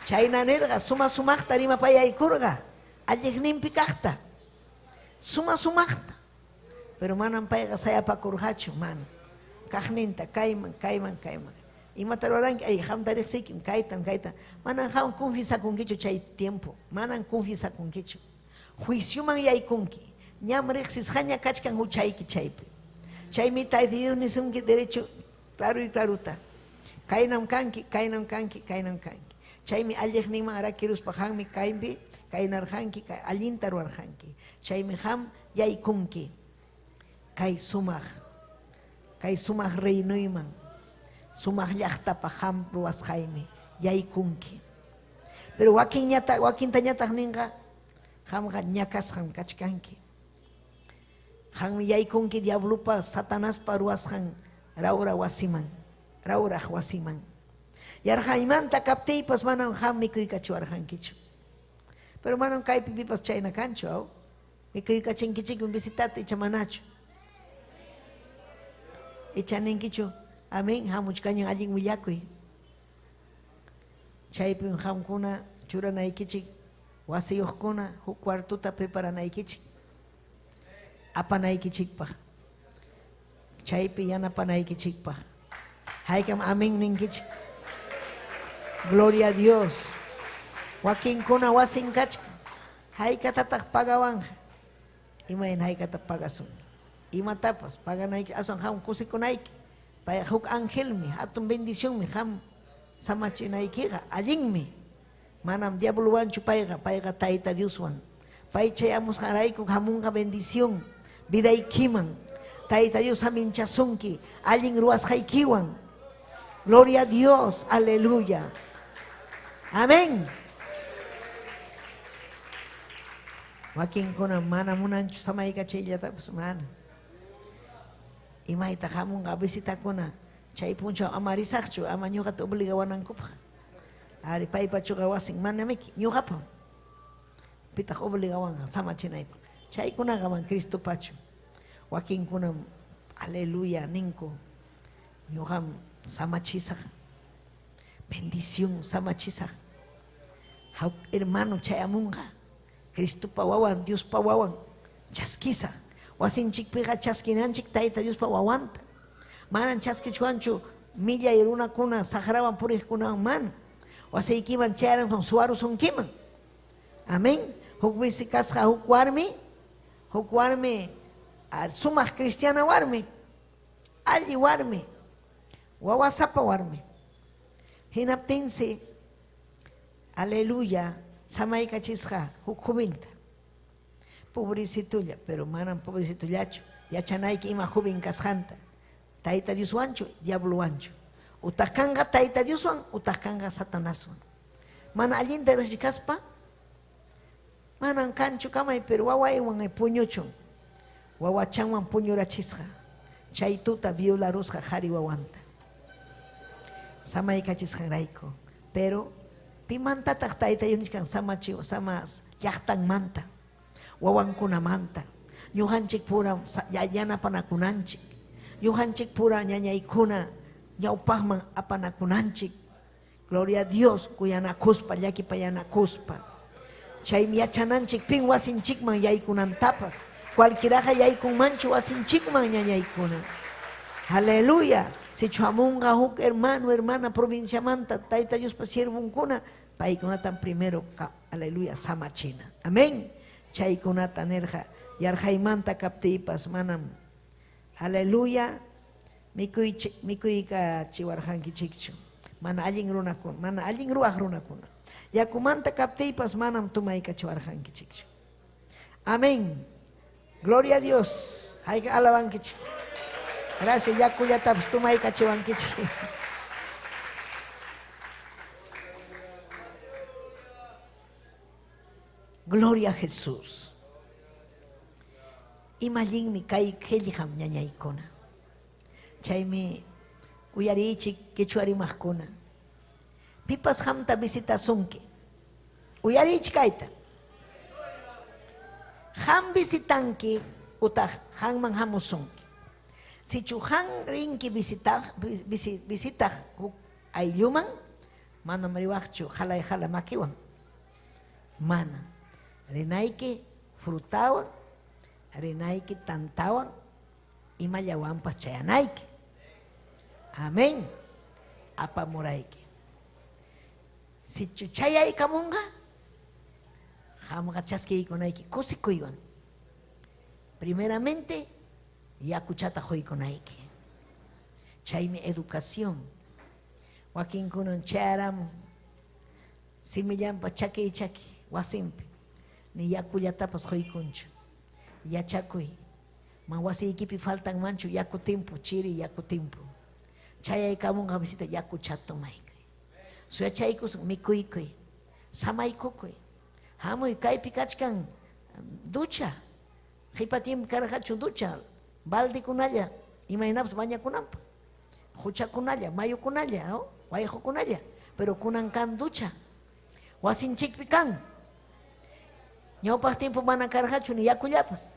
Chayna nirqa, suma sumaqta rimapayaykurqa, alliqninpi kaqta. Suma sumaqta. Pero manam payqa sayapakurqachu, mana. Kaqninta kayman, kayman, kayman. Imata ruranki? Ay, qamta riqsiykim, kaytam, kaytam. Manam qam confisakunkichu chay tiempo. Manam confisakunkichu. Juicioman yaykunki. Ñam riqsisqaña kachkan huchayki chaypi. Chaymi Tayta Dios nisunki derecho claro y claruta. Kaynam kanki, kaynam kanki, kaynam kanki. Chaymi alliqninman rakiruspa qammi kaypi kaynarqanki, allinta ruwarqanki. Chaymi qam yaykunki. Kay sumaq, kay sumaq reinuyman, sumaq llaqtapa qam ruwasqaymi yaykunki. Pero wakinñataq, wakintañataq ninqa, qamqa ñakasqam kachkanki. Qammi yaykunki diablopa, Satanaspa ruwasqan rawra wasiman, rawraq wasiman. Yarqaymanta kaptiypas manam qam mikuykachiwarqankichu. Pero manam kaypi pipas chayna kanchu, aw? Mikuykachinkichikmi visitata icha manachu. Icha ninkichu, amén, hamuchkañan allin willakuy. Chaypim qamkuna churanaykichik Wasiyuqkuna huk cuartota preparanaykichik, apanaykichikpaq, chaypi yanapanaykichikpaq. Haykam amén ninkichik. Gloria a Dios. Wakinkuna wasin kachkan. Haykatataq pagawanqa? Imayna haykata pagasun? Imatapas paganayki aswan qam kusikunayki. Payqa huk angelmi, hatun bendicionmi qam samachinaykiqa allinmi. Manam diablowanchu payqa, payqa Tayta Dioswan. Pay chayamusqanrayku hamunqa bendición vidaykiman. Tayta Dios haminchasunki allin ruwasqaykiwan. Gloria a Dios, aleluya. Amén. Wakinkuna mana munanchu samaykachiyllatapas mana. Imaytaq hamunqa visitakuna chay punchaw ama risaqchu, ama ñuqata obligawanankupaq. Ari paypachuqa wasin manamiki ñuqapa. Pitaq obligawanqa samachinaypaq. Chaykunaqa man Cristopachu. Wakinkunam aleluya ninku. Ñuqam samachisaq. Bendición samachisaq. Huk hermano chayamunqa. Cristopa wawan, Diospa wawan chaskisaq. Wasinchikpiqa chaskinanchik Tayta Diospa wawanta. Manan chaskichwanchu millay runakuna saqrawan puriqkunawan mana. Wasiykiman chayaramuptin suwarusunkiman. Amén. Huk visi kasqa huk warmi, huk warmi sumaq cristiana warmi, alli warmi, wawasapa warmi. Hinaptinsi, aleluya, samaykachisqa huk jovinta. Pobrecitulla, pero manam pobrecitullachu. Yachanayki ima joven kasqanta. Tayta Dioswanchu, diablowanchu. Utaq kanqa Tayta Dioswan, utaq kanqa Satanaswan. Mana allinta riqsichkaspa, manam kanchu kamay, pero wawaywan puñuchun. Wawachanwan puñurachisqa. Chay tuta violarusqa qhari wawanta. Samaykachisqanrayku. Pero pimantataq Tayta Dios nichkan samachi sama llaqtanmanta, wawankunamanta. Ñuqanchik pura yanapanakunanchik. Ñuqanchik pura ñañaykuna ñawpaqman apanakunanchik. Gloria a Dios, kuyanakuspa, llakipayanakuspa. Chaymi yachananchik pin wasinchikman yaykunantapas. Cualquieraqa yaykunmanchu wasinchikman ñañaykuna. Aleluya. Sichu hamunqa huk hermano, hermana provinciamanta, Tayta Diospa siervonkuna, paykunatam primero, aleluya, samachina. Amén. Chaykunata nirqa, yarqaymanta kaptiypas manam, aleluya, mikuykachiwarqankichikchu. Mana allin runakuna, mana allin ruwaq runakuna. Yakumanta kaptiypas manam tumaykachiwarqankichikchu. Amén. Gloria a Dios. Hayka alabankichik. Gracias, yakullatapas tumaykachiwankichik. Gloria a Jesús. Ima allinmi kay qillqam ñañaykuna. Chaymi uyariychik quechua rimaqkuna. Pipas qamta visitasunki. Uyariychik kayta. Qam visitanki utaq qamman hamusunki. Sichu qam rinki visitaq visitaq huk aylluman, manam riwaqchu qalay qala makiwan. Mana. Rinayki frutawan, rinayki tantawan, imallawanpas chayanayki. Amén. Apamurayki. Sichu chayaykamunqa, qamqa chaskiykunayki kusikuywan. Primeramente, yakuchata quykunayki. Chaymi educación. Wakinkunan chayaramun, simillanpa chaki chaki wasinpi, ni yakullatapas quykunchu. Yachakuy. Man wasiykipi faltanmanchu yaku timpu, chiri yaku timpu. Chayaykamunqa visita yakucha tomaykuy. Suyachaykusun mikuykuy, samaykukuy. Hamuy kaypi kachkan ducha. Qipa tiempo karqachu ducha, baldekunalla, imaynapas bañakunanpaq. Quchakunalla, mayukunalla, wayqukunalla, pero kunan kan ducha. Wasinchikpi kan. Ñawpaq tiempo mana karqachu ni yakullapas.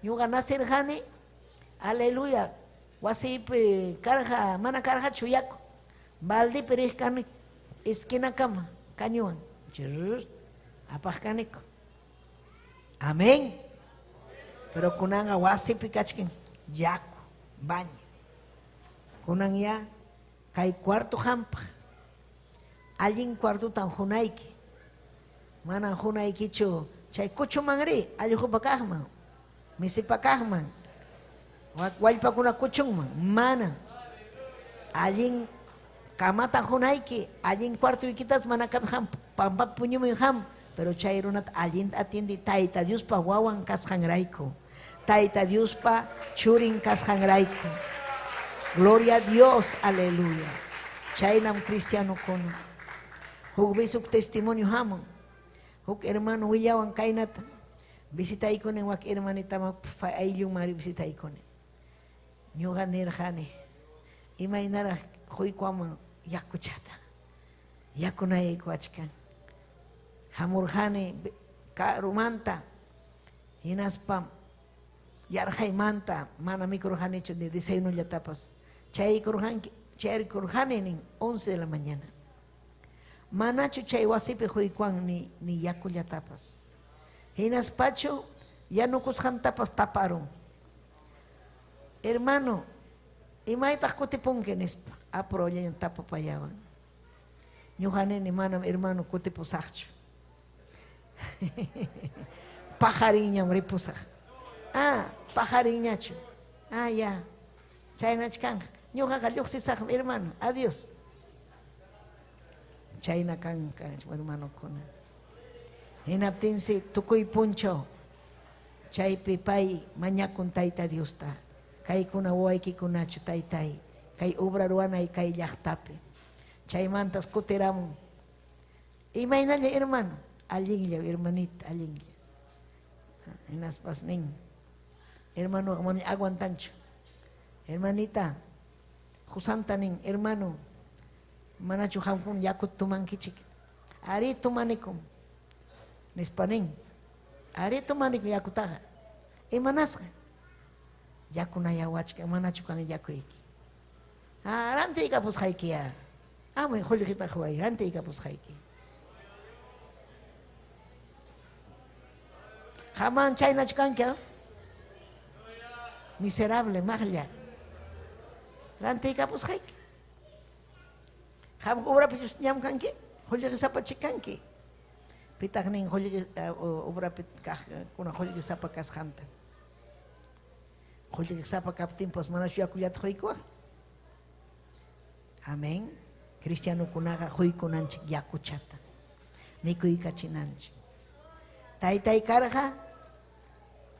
Ñuqa nacirqani, aleluya, wasiypi karqa, mana karqachu yaku. Baldepi riq kani esquinakama, cañuwan. Apaq kaniku. Amén. Pero kunanqa wasipi kachkan yaku, baño. Kunan ya kay cuarto qampaq. Allin cuartotan hunayki. Manan hunaykichu chay kuchuman ri, allqupa kaqman, misipa kaqman, wallpakuna kuchunman. Manan. Allin kamata hunayki, allin cuartoykitas mana kapqan pampapi puñumuy qam, pero chay runata allinta atiendi Tayta Diospa wawan kasqanrayku. Tayta Diospa churin kasqanrayku. Gloria a Dios, aleluya. Chaynam cristianokuna. Huk vez huk testimonio hamun. Huk hermano willawan kaynata. Visitaykuni wak hermanitaman ayllunman visitaykuni. Ñuqa nirqani, imaynaraq quykuaman yakuchata. Yakunayaykuwachkan. Hamurqani karumanta, hinaspam yarqaymanta mana mikurqanichu ni desayunollatapas. Chayaykurqani nin 11 de la mañana. Manachu chay wasipi quykuan ni yakullatapas. Hinaspachu yanukusqantapas taparun. Hermano, imaytaq kutipunki nispa aprollaña tapupayawan. Ñuqa nini manam hermano kutipusaqchu. Pajarinñam ripusaq. Ah, pajarinñachu. Ah, ya. Chaynachu kanqa. Ñuqaqa lluqsisaqmi hermano. Adiós. Chayna kanqa hermanokuna. Hinaptinsi tukuy punchaw chaypi pay mañakun Tayta Diosta. Kaykuna wawaykikunachu taytay, kay obra ruwanay kay llaqtapi. Chaymantas kutiramun. Imaynalla hermano, allinlla hermanita, allinlla. Hinaspas nin, hermano mana aguantanchu. Hermanita, Jusanta nin, hermano, manachu qamkuna yakuta tumankichik. Ari tumanikum. Nispa nin, ari tumanikum yakutaqa. Imanasqa? Yakunayawachka, manachu kan yakuyki. Ah, rantiykapusqayki ya. Amuy qullqita quway, rantiykapusqayki. Qamman chaynachu kanki? Miserable, maqlla. Rantiykapusqayki. Qam obrapi ñam kanki, qullqisapa chikanki. Pitaq nin qullqi obrapi kaqkuna qullqisapa kasqanta. Qullqisapa kaptinpas manachu yakullata quykuwaq? Amén. Cristianokunaqa quykunanchik yakuchata, mikuykachinanchik. Taytay karqa,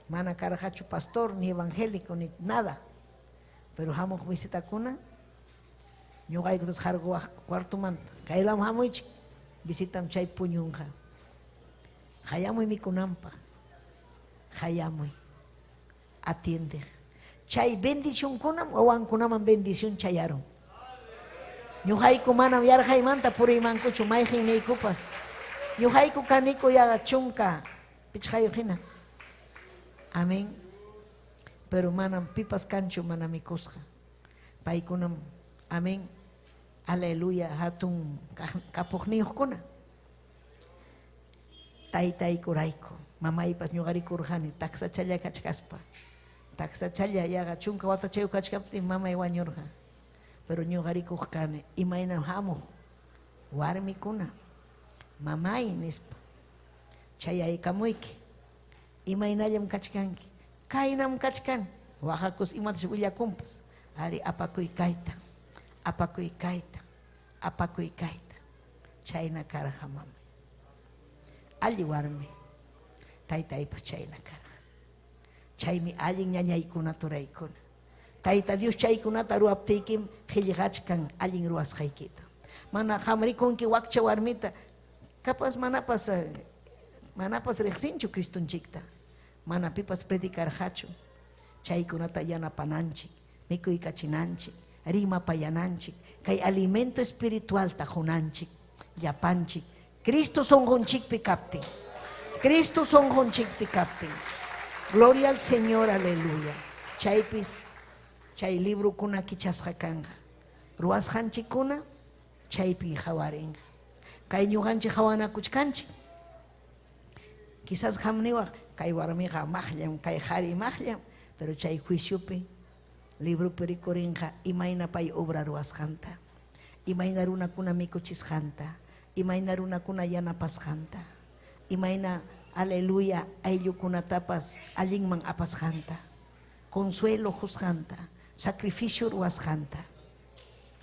mana karqachu pastor, ni evangélico, ni nada. Pero hamuq visitakuna, ñuqaykutas qarquwaq cuartomanta. Kaylaman hamuychik, visitam chay puñunqa. Qayamuy mikunanpaq, qayamuy. Atiendeq. Chay bendicionkunam wawankunaman bendición chayarun. Ñuqayku manam yarqaymanta puriymankuchu mayqinniykupas. Ñuqayku kaniku yaqa 15 hina. Amén. Pero manam pipas kanchu mana mikusqa. Paykunam, amén, aleluya, hatun kapuqniyuqkuna. Taytaykurayku, mamaypas ñuqarikurqani taksachalla kachkaspa. Taksachalla yaqa 10 watachayuq kachkaptin mamay wañurqa. Pero ñuqarikuq kani, imaynam hamuq warmikuna, mamay nispa, chayaykamuyki, imaynallam kachkanki, kaynam kachkan, waqakus imatas willakunpas, ari apakuy kayta, apakuy kayta, apakuy kayta, chayna karqa mamay. Alli warmi, taytaypas chayna karqa. Chaymi allin ñañaykuna turaykuna. Tayta Dios chaykunata ruwaptiykim qillqachkan allin ruwasqaykita. Mana qam rikunki wakcha warmita, kapas manapas riqsinchu Cristonchikta. Mana pipas predicarqachu. Chaykunata yanapananchik, mikuykachinanchik, rimapayananchik, kay alimento espiritualta qunanchik, llapanchik. Cristo sonqonchikpi kaptin. Cristo sonqonchikpi kaptin. Gloria al Señor, aleluya. Chaypis chay librokuna kichasqa kanqa. Ruwasqanchikkuna chaypin qawarinqa. Kay ñuqanchik qawanakuchkanchik. Quizás qam niwaq kay warmiqa maqllam, kay qhari maqllam, pero chay juiciopi libropi rikurinqa imayna pay obra ruwasqanta, imayna runakuna mikuchisqanta, imayna runakuna yanapasqanta, imayna, aleluya, ayllukunatapas allinman apasqanta, consuelo qusqanta, sacrificio ruwasqanta.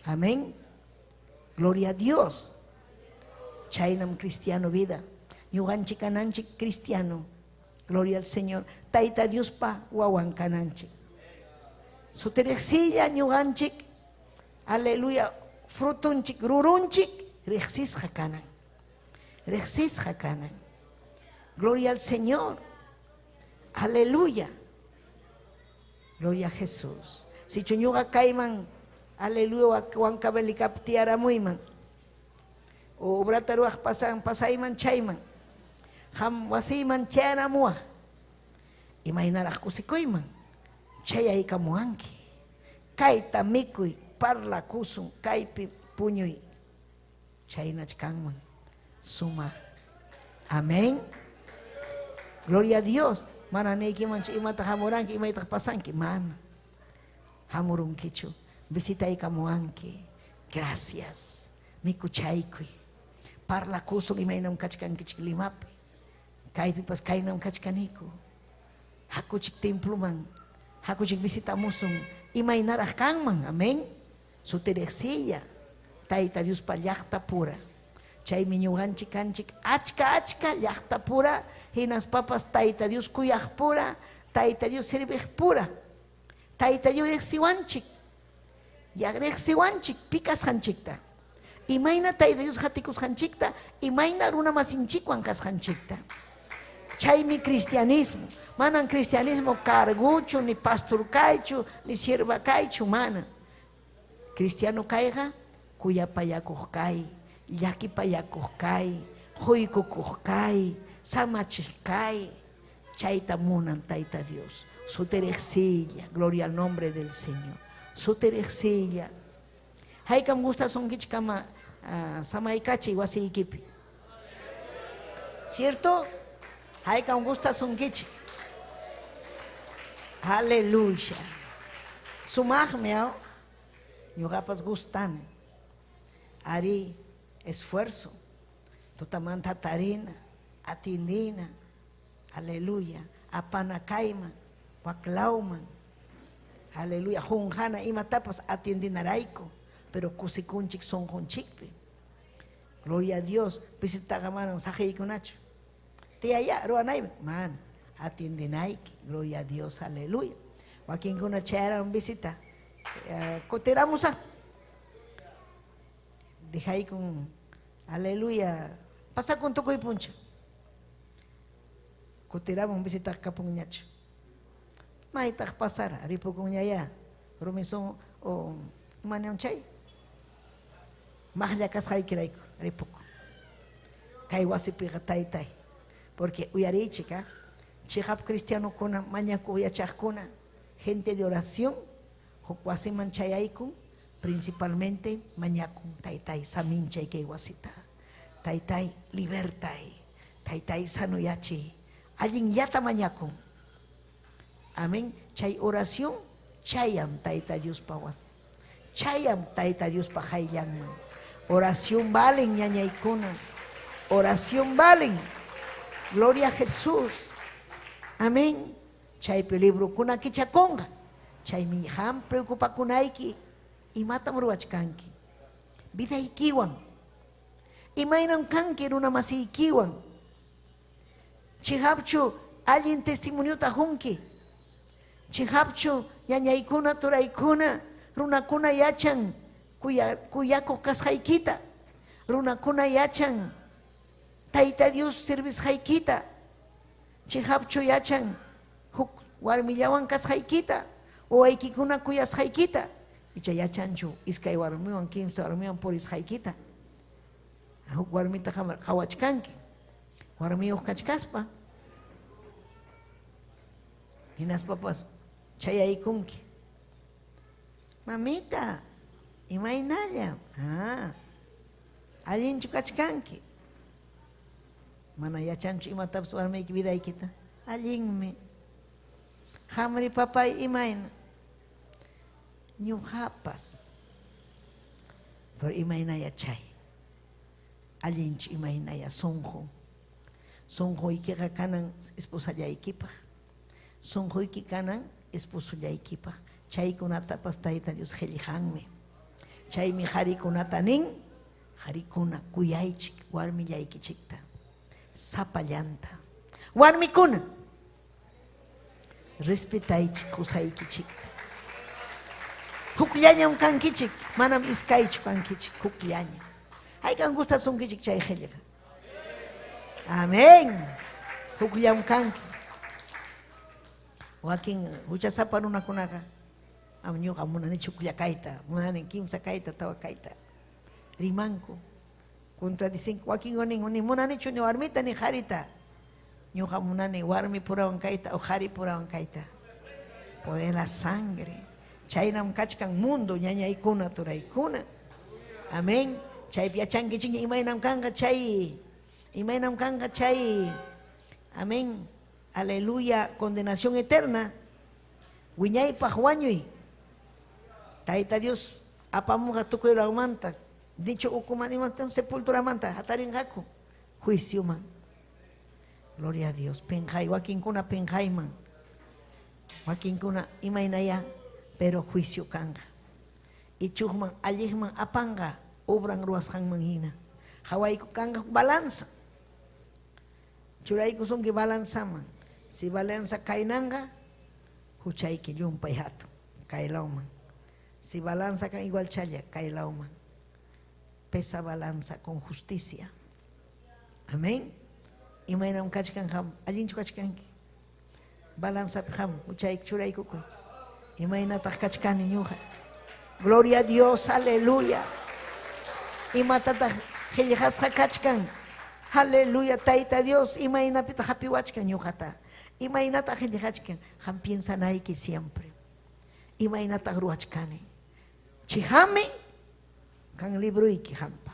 Amén. Gloria a Dios. Chaynam cristiano vida. Ñuqanchik kananchik cristiano. Gloria al Señor. Tayta Diospa wawan kananchik. Sutiriqsilla ñuqanchik, aleluya, frutunchik, rurunchik, riqsisqa kanan. Riqsisqa kanan. Gloria al Señor. Aleluya. Gloria a Jesús. Sichu ñuqa kayman, aleluya, Huancavelicapi tiyaramuyman, o obrata ruwaq pasan pasayman chayman, qam wasiyman chayaramuwaq, imaynaraq kusikuyman, chayaykamuwanki. Kayta mikuy, parlakusun, kaypi puñuy. Chaynach kanman. Sumaq. Amén. Gloria a Dios. Mana niykimanchu imataq hamuranki, imaytaq pasanki. Mana. Hamurunkichu. Visitaykamuwanki. Gracias. Mikuchaykuy. Parlakusun imaynam kachkankichik Limapi. Kaypipas kaynam kachkaniku. Hakuchik temploman. Hakuchik visitamusun. Imaynaraq kanman. Amén. Sutiriqsilla. Tayta Diospa llaqta pura. Chaymi ñuqanchik kanchik achka achka llaqta pura, hinaspapas Tayta Dios kuyaq pura, Tayta Dios serviq pura. Tayta Dios riqsiwanchik. Ya riqsiwanchik pi kasqanchikta. Imayna Tayta Dios qatikusqanchikta, imayna runa masinchikwan kasqanchikta. Chaymi cristianismo. Manan cristianismo carguchu, ni pastor kaychu, ni sierva kaychu, mana. Cristiano kayqa kuyapayakuq kay, llakipayakuq kay, quykukuq kay, samachiq kay. Chayta munan Tayta Dios. Sutiriqsilla, gloria al nombre del Señor. Sutiriqsilla. Haykam gustasunkichik kama samaykachiy wasiykipi. ¿Cierto? Haykam gustasunkichik. Aleluya. Sumaqmi, aw? Ñuqapas gustani. Ari, esfuerzo. Tutamanta tarina, atindina. Aleluya. Apana kayman, waklawman. Aleluya. Junjana imatapas atiendinarayku, pero kusikunchik sunqunchikpi. Gloria a Dios. Visitaqa manam saqiykunachu. Tiyaya ruwanayman, mana. Atiendinayki. Gloria a Dios. Aleluya. Wakinkuna chayaran visita. Kutiramusaq. Dejaykun. Aleluya. Pasakun tukuy puncha. Kutiramun visitaq kapunñachu. Maytaq pasara, ripukunñayá. Rumison o imanam chay? Maqlla kasqaykirayku ripukun. Kay wasipiqa taytay. Porque uyariychik, ah, chiqap cristianokuna, mañakuq yachaqkuna, gente de oración, huk wasiman chayaykun, principalmente mañakun, taytay, saminchay kay wasita. Taytay, libertay. Taytay, sanoyachiy. Allinllata mañakun. Amén. Chay oración chayan Tayta Diospa was. Chayan Tayta Diospa qayllanman. Oración valen, ñañaykuna. Oración valen. Gloria a Jesús. Amén. Chaypi librokuna kichakunqa. Chaymi qam preocupakunayki. Imatam ruwachkanki. Vidaykiwan. Imaynam kanki runa masiykiwan. Chiqapchu allin testimoniota qunki. Chiqapchu ñañaykuna, turaykuna, runakuna yachan kuyakuq kasqaykita. Runakuna yachan Tayta Dios servisqaykita. Chiqapchu yachan huk warmillawan kasqaykita, wawaykikuna kuyasqaykita. Icha yachanchu iskay warmiwan, kimsa warmiwan purisqaykita. Huk warmita qawachkanki. Warmiyuq kachkaspa. Hinaspapas chayaykunki. Mamita, imaynallam? Ah, allinchu kachkanki. Mana yachanchu imatapas warmiyki vidaykita. Allinmi. Qamri papay imayna? Ñuqapas. Pero imaynaya chay? Allinchu imaynaya sunqun? Sunquykiqa kanan esposallaykipaq. Sunquyki kanan esposollaykipaq. Chaykunatapas Tayta Dios qillqanmi. Chaymi qarikunata nin, qarikuna kuyaychik warmillaykichikta. Sapallanta. Warmikuna, respetaychik qusaykichikta. Hukllañam kankichik, manam iskaychu kankichik, hukllaña. Haykam gustasunkichik chay qillqa? Amén. Hukllam kanki. Wakin huchasapa runakunaqa am ñuqa munanichu huklla kayta, munani kimsa kayta, tawa kayta. Rimanku. Contradicen wakin nin ni munanichu ni warmita ni qharita. Ñuqa munani warmi purawan kayta o qhari purawan kayta. Poder la sangre. Chaynam kachkan mundo ñañaykuna turaykuna. Amén. Chaypi yachankichik imaynam kanqa chay. Imaynam kanqa chay. Amén. Aleluya. Condenación eterna. Wiñaypaq wañuy. Tayta Dios apamunqa tukuy lawmanta. Dicho ukuman imantam sepulturamanta hatarinqaku juicioman. Gloria a Dios. Penqay, wakinkuna penqayman. Wakinkuna imaynaya, pero juicio kanqa. Ichuqman, alliqman apanqa, obran ruwasqanman hina. Hawayku kanqa balanza. Churaykusunki balanzaman. Si balanza kaynanqa, huchayki llumpay hatun, kaylawman. Si balanza kan igual challa, kaylawman. Pesa balanza con justicia. Amén. Imaynam kachkan ham, allinchu kachkanki. Balanzapi ham, huchayki churaykukuy. Imaynataq kachkani ñuqa. Gloria a Dios, aleluya. Imatataq qillqasqa kachkan. Aleluya, Tayta Dios, imaynapitaq hapiwachkan ñuqata. Imaynataq qillqachkan, qam piensanayki siempre. Imaynataq ruwachkani. Chihami kan libroyki hampa.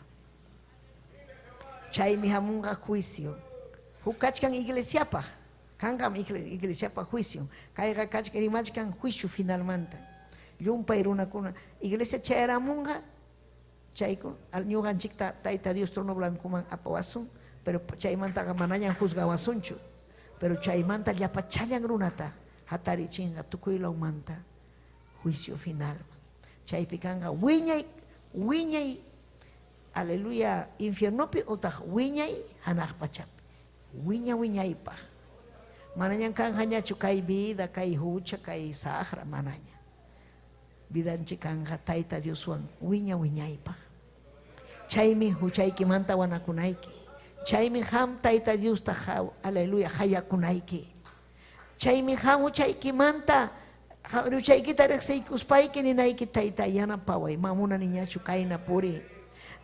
Chaymi hamunqa juicio. Huk kachkan iglesiapaq. Kanqam iglesiapaq juicio. Kayqa kachkan rimachkan juicio finalmanta. Llumpay runakuna iglesia chayaramunqa chayku ñuqanchikta Tayta Dios trono blancoman apawasun, pero chaymantaqa manañam juzgawasunchu. Pero chaymanta llapachallan runata hatarichinqa tukuy lawmanta juicio final. Chaypi kanqa wiñay wiñay aleluya infiernopi utaq wiñay hanaq pachapi. Wiña wiñaypaq. Manañam kanqañachu kay vida, kay hucha, kay saqra, manaña. Vidanchik kanqa Tayta Dioswan wiña wiñaypaq. Chaymi huchaykimanta wanakunayki. Chaymi qam Tayta Diosta aleluya hayakunayki. Chaymi qam huchaykimanta huchaykita riqsiykuspayki ninayki Tayta yanapaway, mamunaniñachu kayna puri.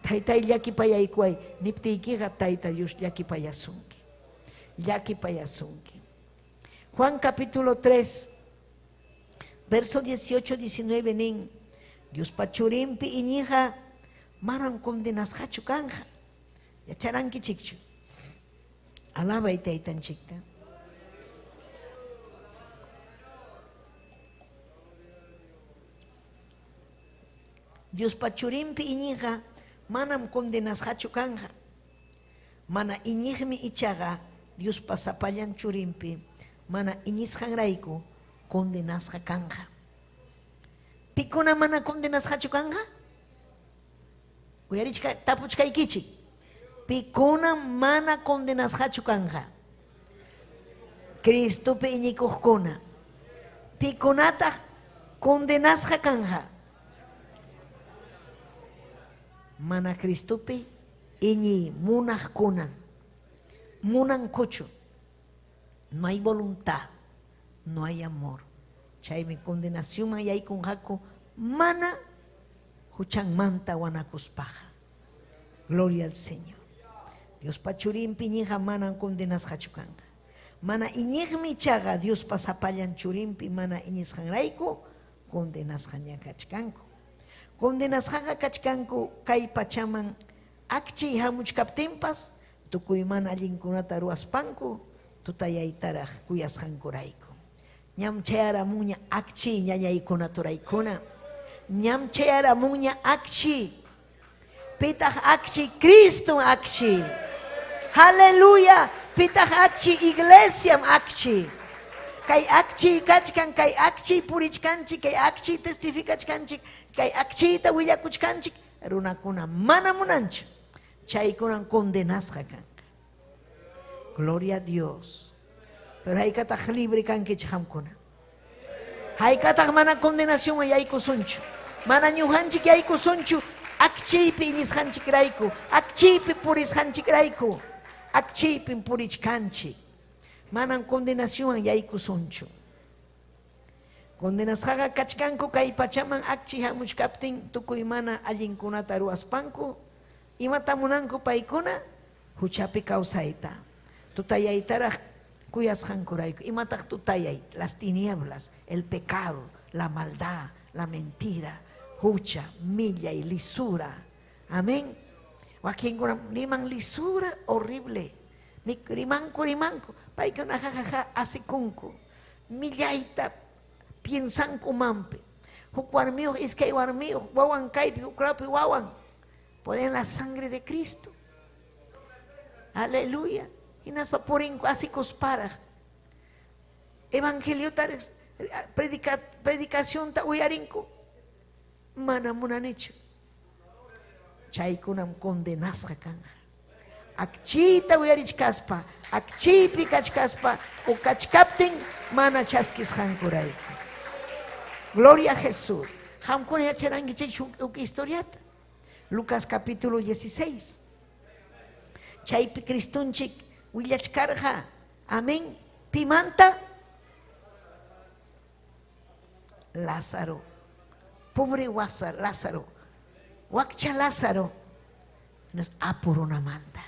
Taytay llakipayaykuway niptiykiqa Tayta Dios llakipayasunki. Llakipayasunki. Juan capítulo 3, verso 18, 19 nin, Diospa churinpi iñiqa manam condenasqachu kanqa. Yacharankichikchu. Alabay taytanchikta. Diospa churinpi iñiqa manam condenasqachu kanqa. Mana iñiqmi ichaqa Diospa sapallan churinpi mana iñisqanrayku condenasqa kanqa. Pikuna mana condenasqachu kanqa? Uyarichka tapuchkaykichik. Pikuna mana condenasqachu kanqa? Cristopi iñikuqkuna. Pikunataq condenasqa kanqa? Mana Cristopi iñiy munaqkuna. Munankuchu. No hay voluntad, no hay amor. Chaymi condenacionman yaykunqaku mana huchanmanta wanakuspaqa. Gloria al Señor. Diospa churinpi iñiqqa manam condenasqachu kanqa. Mana iñiqmi ichaqa Diospa sapallan churinpi mana iñisqanrayku condenasqaña kachkanku. Condenasqaqa kachkanku kay pachaman akchiy hamuchkaptinpas. Tukuy mana allinkunata ruwaspanku tutayaytaraq kuyasqankurayku. Ñam chayaramunña akchi ñañaykuna turaykuna. Ñam chayaramunña akchi. Pitaq akchi? Cristom akchi. Aleluya. Pitaq akchi? Iglesiam akchi. Kay akchi kachkan, kay akchi purichkanchik, kay akchi testificachkanchik, kay akchiyta willakuchkanchik, runakuna mana munanchu. Chaykunan condenasqa kanqa. Gloria a Dios. Pero haykataq libre kankichik qamkuna. Haykataq mana condenacionwan yaykusunchu. Mana ñuqanchik yaykusunchu akchiypi iñisqanchikrayku, akchiypi purisqanchikrayku, akchiypim purichkanchik. Manam condenacionwan yaykusunchu. Condenasqaqa kachkanku kay pachaman akchi hamuchkaptin tukuy mana allinkunata ruwaspanku, imata munanku paykuna? Huchapi kawsayta, tutayaytaraq kuyasqankurayku. Imataq tutayay? Las tinieblas, el pecado, la maldad, la mentira, hucha, millay, lisura. Amén. Wakinkuna riman lisura horrible. Rimanku, rimanku. Paykuna jajaja asikunku. Millayta piensanku mampi. Huk warmiyuq, iskay warmiyuq, wawan kaypi, huk lawpi wawan. Ponen la sangre de Cristo. Aleluya. Hinaspa purinku asikusparaq. Evangeliota predicacionta uyarinku. Mana munanichu. Chaykunam condenasqa kanqa. Akchiyta uyarichkaspa, akchiypi kachkaspa o kachkaptin mana chaskisqankurayku. Gloria a Jesús. Qamkuna yacharankichikchu huk historiata. Lucas capítulo 16. Chaypi Cristonchik willachkarqa. Amén. Pimanta? Lázaro. Pobre Lázaro. Wakcha Lázaro. Nos apu runamanta.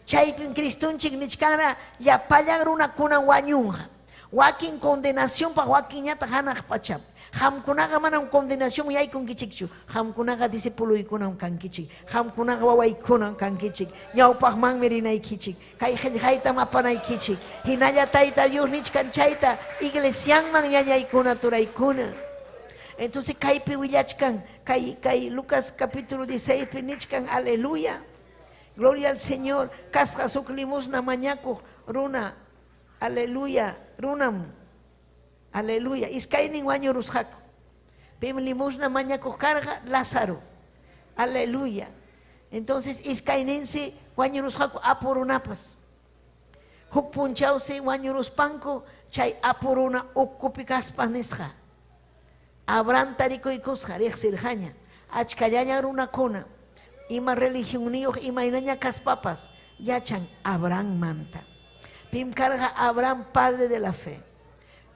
Chaypim Cristonchik nichkara llapallan runakuna wañunqa. Wakin condenacionpaq, wakinñataq hanaq pachap. Qamkunaqa manam condenación yaykunkichikchu. Qamkunaqa discipuluykunam kankichik. Qamkunaqa wawaykunam kankichik. Ñawpaqmanmi rinaykichik. Kay qillqaytam apanaykichik. Hinalla Tayta Dios nichkan chayta iglesianman ñañaykuna turaykuna. Entonces kaypi willachkan, kay, kay Lucas capítulo 16 pi nichkan, aleluya. Gloria al Señor. Kasqa huk limosna mañakuq runa. Aleluya. Runam. Aleluya. Iskaynin wañurusqaku. Pim limosna mañakuq karqa? Lázaro. Aleluya. Entonces iskayninsi wañurusqaku apu runapas. Huk punchawsi wañuruspanku chay apu runa ukupi kaspa nisqa. Abrahamta rikuykusqa riqsirqaña. Achkallaña runakuna ima religionniyuq imaynaña kaspapas yachan Abrahammanta. Pim karqa Abraham padre de la fe.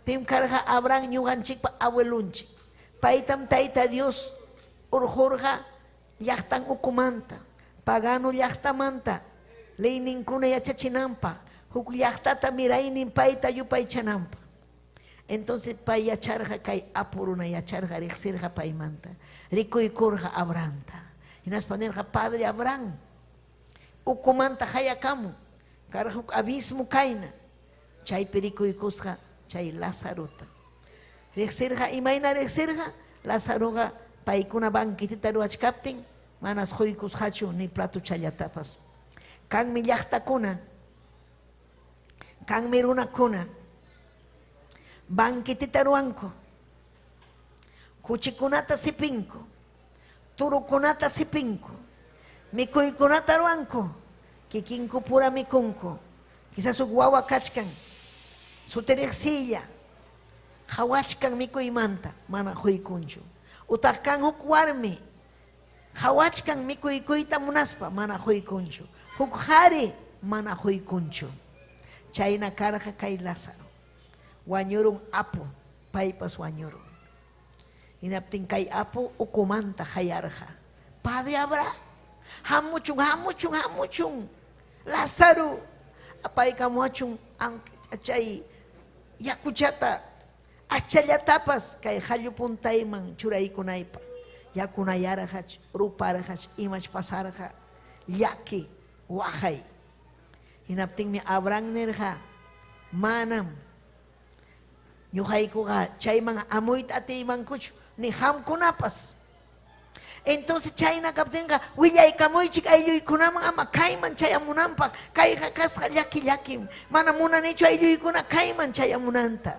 Pim karqa Abraham ñuqanchikpa abuelunchik. Paytam Tayta Dios urqurqa llaqtan ukumanta, pagano llaqtamanta, leyninkuna yachachinanpaq, huk llaqtata miraynin payta yupaychananpaq. Entonces pay yacharqa kay apu runa yacharqa riqsirqa paymanta. Rikuykurqa Abrahamta. Hinaspa nirqa, Padre Abraham, ukumanta hayakamun, karqa huk abismo kayna. Chaypi rikuykusqa chay Lazarota. Riqsirqa, imayna riqsirqa? Lazaroqa paykuna banquetita ruwachkaptin manas quykusqachu ni platuchallatapas. Kanmi llaqtakuna, kanmi runakuna, banquetita ruwanku, kuchikunata sipinku, turukunata sipinku, mikuykunata ruwanku, kikinku pura mikunku. Quizás huk wawa kachkan, sutiriqsilla, qhawachkan mikuymanta, mana quykunchu. Utaq kan huk warmi, qhawachkan mikuykuyta munaspa, mana quykunchu. Huk qhari, mana quykunchu. Chayna karqa kay Lázaro. Wañurun apu, paypas wañurun. Hinaptin kay apu ukumanta hayarqa. Padre Abraham, hamuchun, hamuchun, hamuchun. Lázaro, apaykamuachun chay yakuchata, achallatapas kay qallu puntayman churaykunaypaq. Yakunayarqach, ruparqach, imach pasarqa, llaki, waqay. Hinaptinmi Abraham nirqa, Manam ñuqaykuqa chayman hamuyta atiymankuchu, ni qamkunapas. Entonces chayna kaptinqa willaykamuychik aylluykunaman ama kayman chayamunanpaq. Kayqa kasqa llaki llakim. Mana munanichu aylluykuna kayman chayamunanta.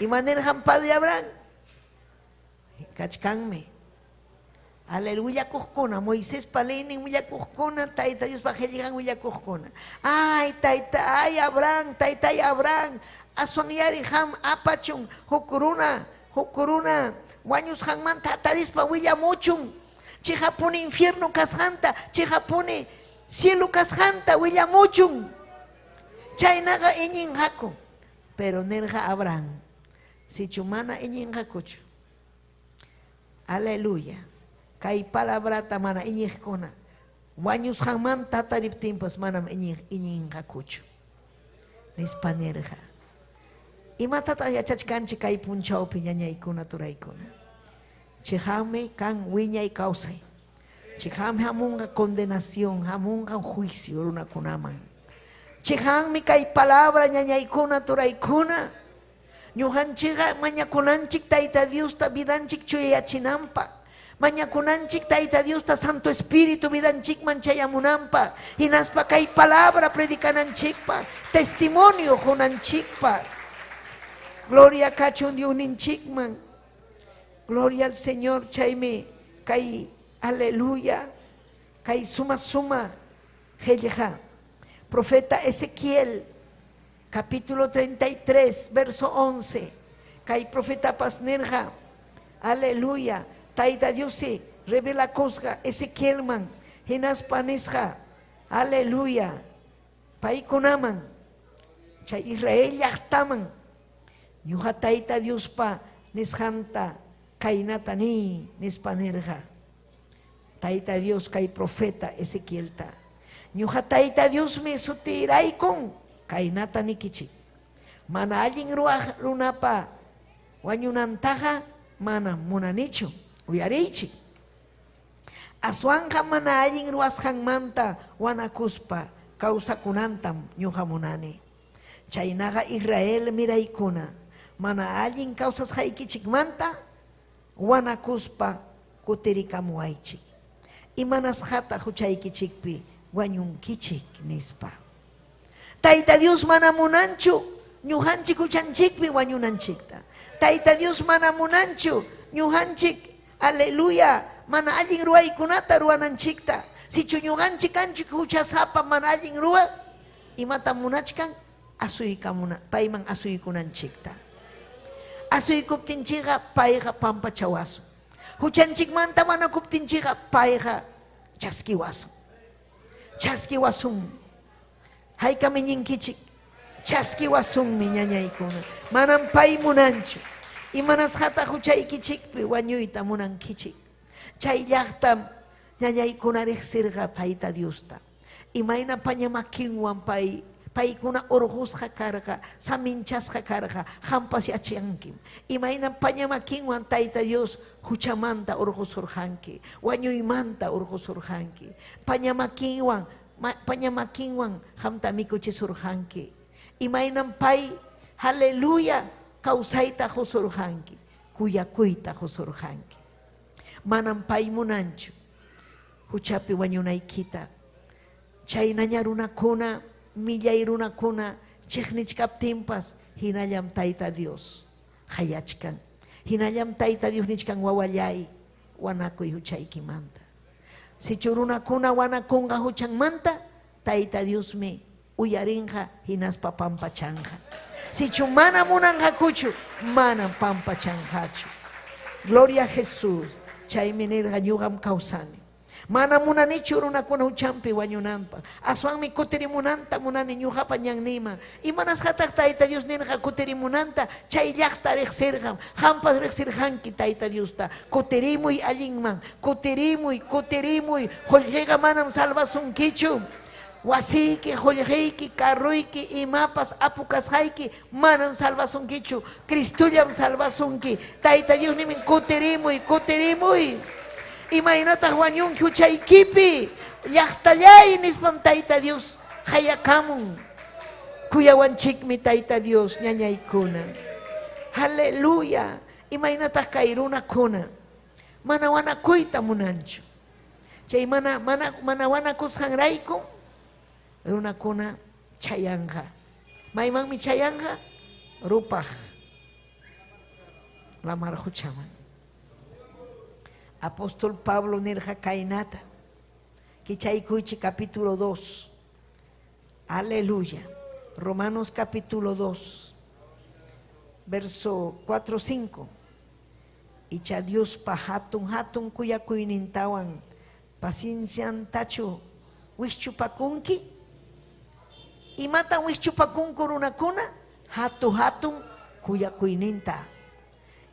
Ima nirqan Padre Abraham? Kachkanmi. Aleluya willakuqkuna, Moisespa leynin willakuqkuna, Tayta Diospa qillqan willakuqkuna. Ay, tayta, ay Abraham, taytay Abraham, aswan yari qam apachun huk runa, huk runa wañusqanmanta hatarispa willamuchun. Chiqapuni infierno kasqanta, chiqapuni cielo kasqanta willamuchun. Chaynaqa iñinqaku. Pero nirqa Abraham, sichu mana iñinqakuchu. Aleluya. Kay palabrata mana iñiqkuna wañusqanmanta hatariptinpas manam iñinqakuchu. Nispa nirqa. Imatataq yachachkanchik kay punchawpi ñañaykuna turaykuna? Chiqanmi kan wiñay kawsay. Chiqanmi hamunqa condenación, hamunqa juicio runakunaman. Chiqanmi kay palabra ñañaykuna turaykuna. Ñuqanchikqa mañakunanchik Tayta Diosta vidanchik chuyayachinanpaq. Mañakunanchik Tayta Diosta Santo Espíritu vidanchikman chayamunanpaq. Hinaspa kay palabra predicananchikpaq, testimonio qunanchikpaq. Gloria kachun Diosninchikman. Gloria al Señor, chaymi kay aleluya, kay suma suma qillqa. Profeta Ezequiel capítulo 33, verso 11. Kay profetapas nirqa, aleluya, Tayta Diossi revelakusqa Ezequielman, hinaspa nisqa, aleluya, paykunaman, chay Israel llaqtaman, ñuqa Tayta Diospa nisqanta kaynata niy, nispa nirqa. Tayta Dios kay profeta Ezequielta, ñuqa Tayta Diosmi sutiraykun kaynata nikichik. Mana allin ruwaq runapa wañunantaqa manam munanichu, uyariychik. Aswanqa mana allin ruwasqanmanta wanakuspa kawsakunantam ñuqa munani. Chaynaqa Israel miraykuna, mana allin kawsasqaykichikmanta wanakuspa kutirikamuwaychik. Imanasqataq huchaykichikpi wañunkichik? Nispa. Tayta Dios mana munanchu ñuqanchik huchanchikpi wañunanchikta. Tayta Dios mana munanchu ñuqanchik, aleluya, mana allin ruwaykunata ruwananchikta. Sichu ñuqanchik kanchik huchasapa mana allin ruwaq, imatam munachkan? Asuykamuna, payman asuykunanchikta. Asuykuptinchikqa payqa pampachawasun. Huchanchikmanta wanakuptinchikqa payqa chaskiwasun. Chaskiwasun. Haykam iñinkichik? Chaskiwasunmi ñañaykuna. Manam pay munanchu. Imanasqataq huchaykichikpi wañuyta munankichik? Chay llaqtam ñañaykuna riqsirqa Tayta Diosta. Imayna paña makinwan pay paykuna urqusqa karqa, saminchasqa karqa, qampas yachankim. Imayna paña makinwan Tayta Dios huchamanta urqusurqanki, wañuymanta urqusurqanki. Paña makinwan, paña makinwan qamta mikuchisurqanki. Imaynam pay, aleluya, kawsayta qusurqanki, kuyakuyta qusurqanki. Manam pay munanchu huchapi wañunaykita. Chaynaña runakuna, millay runakuna chiqnichkaptinpas hinallam Tayta Dios qayachkan. Hinallam Tayta Dios nichkan, wawallay, wanakuy huchaykimanta. Sichu runakuna wanakunqa huchanmanta, Tayta Diosmi uyarinqa hinaspa pampachanqa. Sichu mana munanqakuchu, manam pampachanqachu. Gloria a Jesús. Chaymi nirqa, ñuqam kawsani. Mana munanichu runakuna huchanpi wañunanpaq. Aswanmi kutirimunanta munani ñuqapa ñanniyman. Imanasqataq Tayta Dios nirqa kutirimunanta? Chay llaqta riqsirqam. Qampas riqsirqanki Tayta Diosta. Kutirimuy allinman. Kutirimuy, kutirimuy. Qullqiqa manam salvasunkichu. Wasiyki, qullqiyki, carroyki, imapas apu kasqayki manam salvasunkichu. Cristollam salvasunki. Tayta Dios nimin, kutirimuy, kutirimuy. Imaynataq wañunki huchaykipi? Llaqtallay nispam Tayta Dios qayakamun. Kuyawanchikmi Tayta Dios, ñañaykuna. Aleluya. Imaynataq kay runakuna mana wanakuyta munanchu. Chay mana mana mana wanakusqanraykum runakuna chayanqa. Maymanmi chayanqa? Rupaq lamar quchaman. Apóstol Pablo nirqa kaynata. Kichaykuychik capítulo 2. Aleluya. Romanos capítulo 2, verso 4, 5. Icha Diospa hatun hatun kuyakuynintawan pacienciantachu wischupakunki? Imatam wischupakunku runakuna? Hatu hatun kuyakuyninta.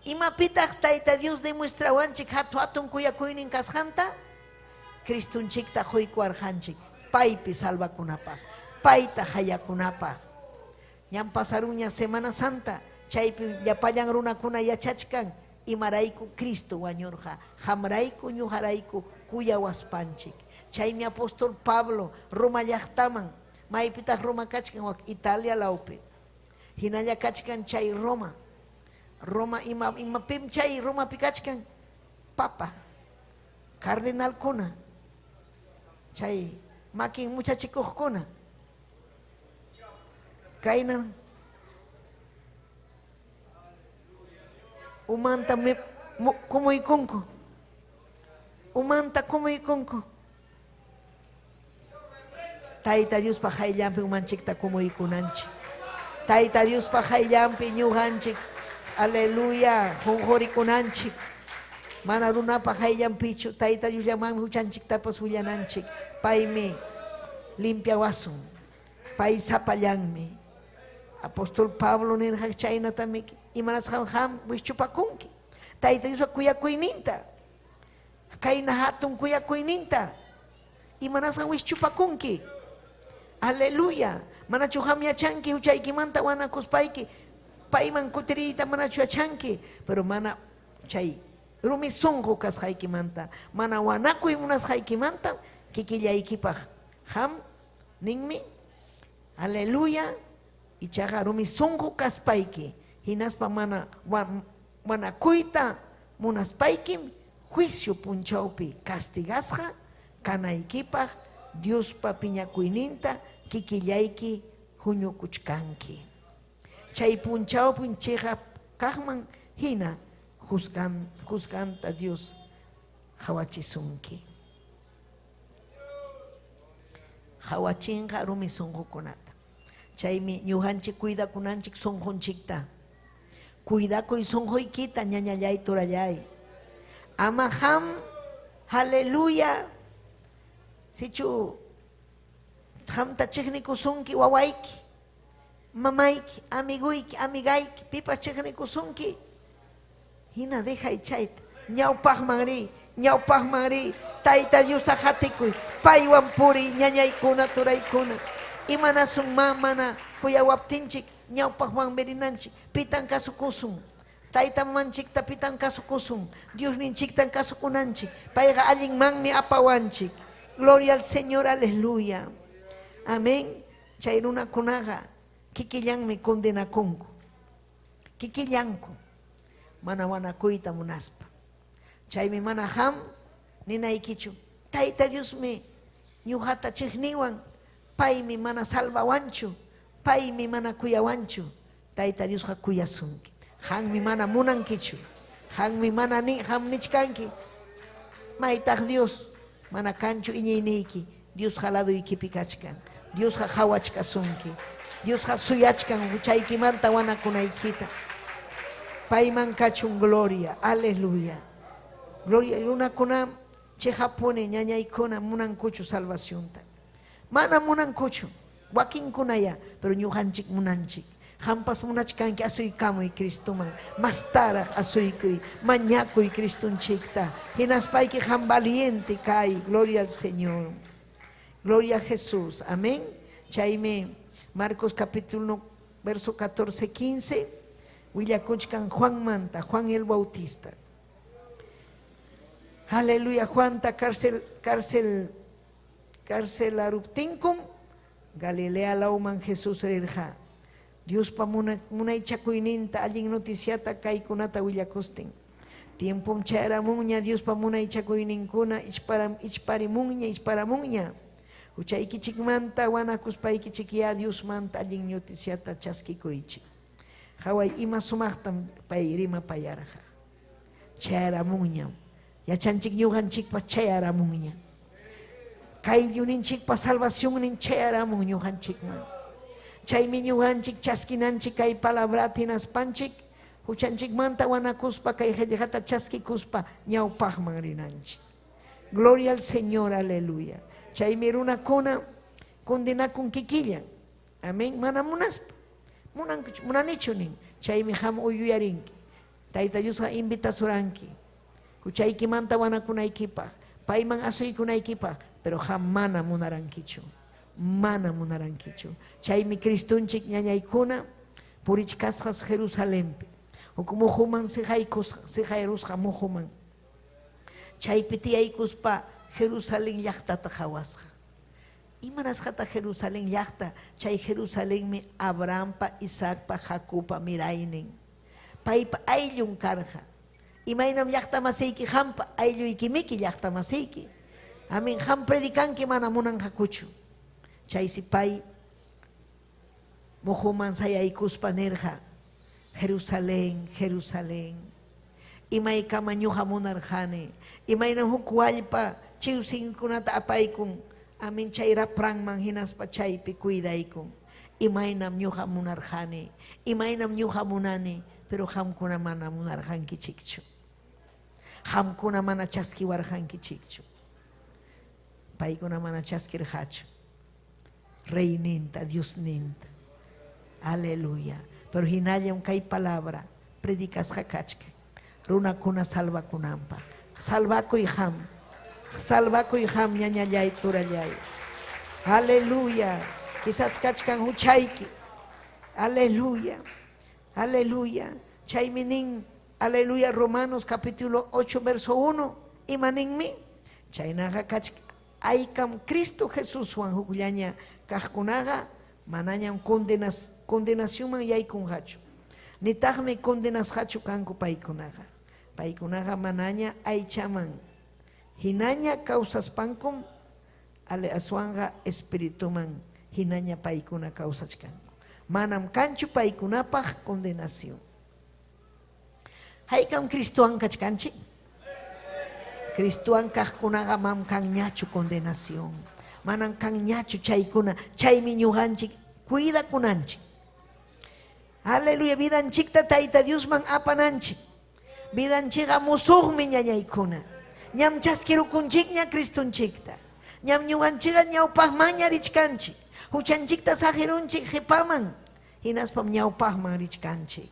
Imapitaq Tayta Dios demuestrawanchik hatu hatun kuyakuynin kasqanta? Cristonchikta quykuwarqanchik paypi salvakunapaq, payta hayakunapaq. Ñam pasarunña Semana Santa, chaypi llapallan runakuna yachachkan imarayku Cristo wañurqa, qamrayku ñuqarayku kuyawaspanchik. Chaymi apóstol Pablo Roma llaqtaman, maypitaq Roma kachkan? Wak Italia lawpi. Hinalla kachkan chay Roma. Roma ima imapim chay Romapi kachkan? Papa, cardenalkuna, chay makin muchachikuqkuna. Kayna umanta kumuykunku. Umanta kumuykunku. Tayta Diospa qayllanpi umanchikta kumuykunanchik. Tayta Diospa qayllanpi ñuqanchik, aleluya, qunqurikunanchik. Mana runapa qayllanpichu, Tayta Diosllamanmi huchanchiktapas willananchik. Paymi limpiawasun. Pay sapallanmi. Apóstol Pablo nirqa chaynatamiki. Imanasqam qam wischupakunki? Tayta Diospa kuyakuyninta. Kayna hatun kuyakuyninta. Imanasqam wischupakunki? Aleluya. Manachu qam yachanki huchaykimanta wanakuspayki payman kutiriyta manachu yachanki? Pero mana chay rumi sunqu kasqaykimanta, mana wanakuy munasqaykimanta kikillaykipaq qam ninmi, aleluya, ichaqa rumi sunqu kaspayki hinaspa mana wanakuyta munaspaykim juicio punchawpi castigasqa kanaykipaq Diospa piñakuyninta kikillayki huñukuchkanki. Chay punchawpim cheqap kaqman hina juzganta Dios qawachisunki. Qawachinqa rumi sunqukunata. Chaymi ñuqanchik cuidakunanchik sunqunchikta. Cuidakuy sunquykita ñañallay turallay. Ama qam, aleluya, sichu qamta chiqnikusunki wawayki, mamayki, amiguyki, amigayki, pipas chiqnikusunki, hina dejay chayta. Ñawpaqman riy, ñawpaqman riy, Tayta Diosta qatikuy, paywan puriy, ñañaykuna, turaykuna. Imanasunmá mana kuyawaptinchik ñawpaqmanmi rinanchik, pitan kasukusun? Tayta mamanchikta pitan kasukusun? Diosninchiktan kasukunanchik, payqa allinmanmi apawanchik. Gloria al Señor, aleluya. Amén. Chay runakunaqa kikillanmi condenakunku. Kikillanku mana wanakuyta munaspa. Chaymi mana qam ninaykichu, Tayta Diosmi ñuqata chiqniwan, paymi mana salvawanchu, paymi mana kuyawanchu. Tayta Diosqa kuyasunki. Qammi mana munankichu. Qammi mana ni qam nichkanki. Maytaq Dios? Mana kanchu iñiyniyki. Diosqa laduykipi kachkan. Diosqa qawachkasunki. Diosqa suyachkan huchaykimanta wanakunaykita. Payman kachun gloria. Aleluya. Gloria. Runakuna cheqapuni ñañaykuna munankuchu salvacionta. Mana munankuchu. Wakinkunaya, pero ñuqanchik munanchik. Qampas munachkanki asuykamuy Cristoman. Mastaraq asuykuy, mañakuy Cristonchikta. Hinaspayki qam valiente kay. Gloria al Señor. Gloria a Jesús. Amén. Chaymi Marcos capítulo 1, verso 14, 15, willakuchkan Juanmanta, Juan el Bautista. Aleluya, Juanta cárcel, cárcel Karcelaruptinkum Galilea lawman Jesús rirqa. Diospa munaychakuyninta allin noticiata kaykunata willakustin. Tiempom chayaramunña Diospa munaychakuyninkuna ichparimunña ichparamunña. Huchaykichikmanta wanakuspaykichikyá Diosmanta allin noticiata chaskikuychik. Qaway ima sumaqtam pay rimapayarqa. Chayaramunñam. Yachanchik ñuqanchikpas chayaramunña. Kay ñuninchikpa salvacionnin chayaramun ñuqanchikman. Chaymi ñuqanchik chaskinanchik kay palabrata hinaspanchik huchanchikmanta wanakuspa kay qillqata chaskikuspa ñawpaqman rinanchik. Gloria al Señor, aleluya. Chaymi runakuna condenakun kikillan. Amén. Mana munaspa. Munankuchu, munanichu nin. Chaymi qam uyuyarinki. Tayta Diosqa invitasuranki. Huchaykimanta wanakunaykipaq, payman asuykunaykipaq, pero qam mana munarankichu. Mana munarankichu. Chaymi Cristonchik ñañaykuna purichkasqas Jerusalenpi. Huk muhuman siqaykusqa, siqayrusqa muhuman. Chaypi tiyaykuspa Jerusalén llaqtata qawasqa. Imanasqataq Jerusalén llaqta? Chay Jerusalenmi Abrahampa, Isaacpa, Jacobpa miraynin. Paypa ayllun karqa. Imaynam llaqtamasiyki qampa aylluykimiki llaqtamasiyki. Amén. Qam predicanki mana munanqakuchu. Chaysi pay muhuman sayaykuspa nirqa, Jerusalén, Jerusalén, imaykama ñuqa munarqani, imaynam huk wallpa chiwsinkunata apaykun, amén, chay rapranman hinaspa chaypi cuidaykun. Imaynam ñuqa munarqani, imaynam ñuqa munani, pero qamkuna mana munarqankichikchu. Qamkuna mana chaskiwarqankichikchu. Paykuna mana chaskirqachu. Reyninta, Diosninta. Aleluya. Pero hinallam kay palabra predicasqa kachkan. Runakuna salvakunanpaq. Salvakuy qam. Salvakuy qam ñañallay, turallay. Aleluya. Quizás kachkan huchayki. Aleluya. Aleluya. Chaymi nin, aleluya, Romanos capítulo 8, verso 1. Ima ninmi? Chaynaqa kachkan. Aykam Cristo Jesuswan hukllaña kaqkunaqa manañam condenas, condenacionman yaykunqachu. Nitaqmi condenasqachu kanku paykunaqa. Paykunaqa manaña aychaman hinaña kawsaspankum ale aswanqa espirituman hinaña paykuna kawsachkanku. Manam kanchu paykunapaq condenación. Haykam Cristowan kachkanchik? Cristowan kaqkunaqa mam kanñachu condenación. Manam kanñachu chaykuna. Chaymi ñuqanchik cuidakunanchik. Aleluya, vidanchikta Tayta Diosman apananchik. Vidanchikqa musuqmi ñañaykuna. Ñam chaskirukunchikña Cristonchikta. Ñam ñuqanchikqa ñawpaqmanña richkanchik. Huchanchikta saqirunchik qipaman. Hinaspam ñawpaqman richkanchik.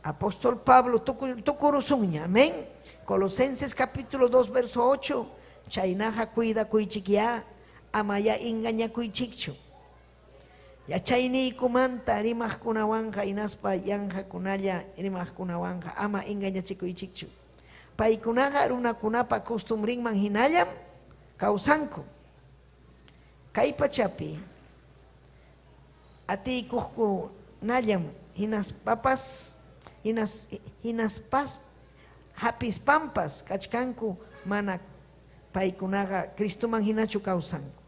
Apóstol Pablo tukurusunña, amén. Colosenses capítulo 2, verso 8. Chaynaqa cuidakuychikyá, amaya engañakuychikchu. Yachayniykumanta rimaqkunawanqa hinaspa yanqakunalla rimaqkunawanqa ama engañachikuychikchu. Paykunaqa runakunapa costumbrinman hinallam kawsanku. Kay pachapi atiykuqkunallam hinaspapas hinas hinaspas hapispampas kachkanku mana paykunaqa Cristoman hinachu kawsanku.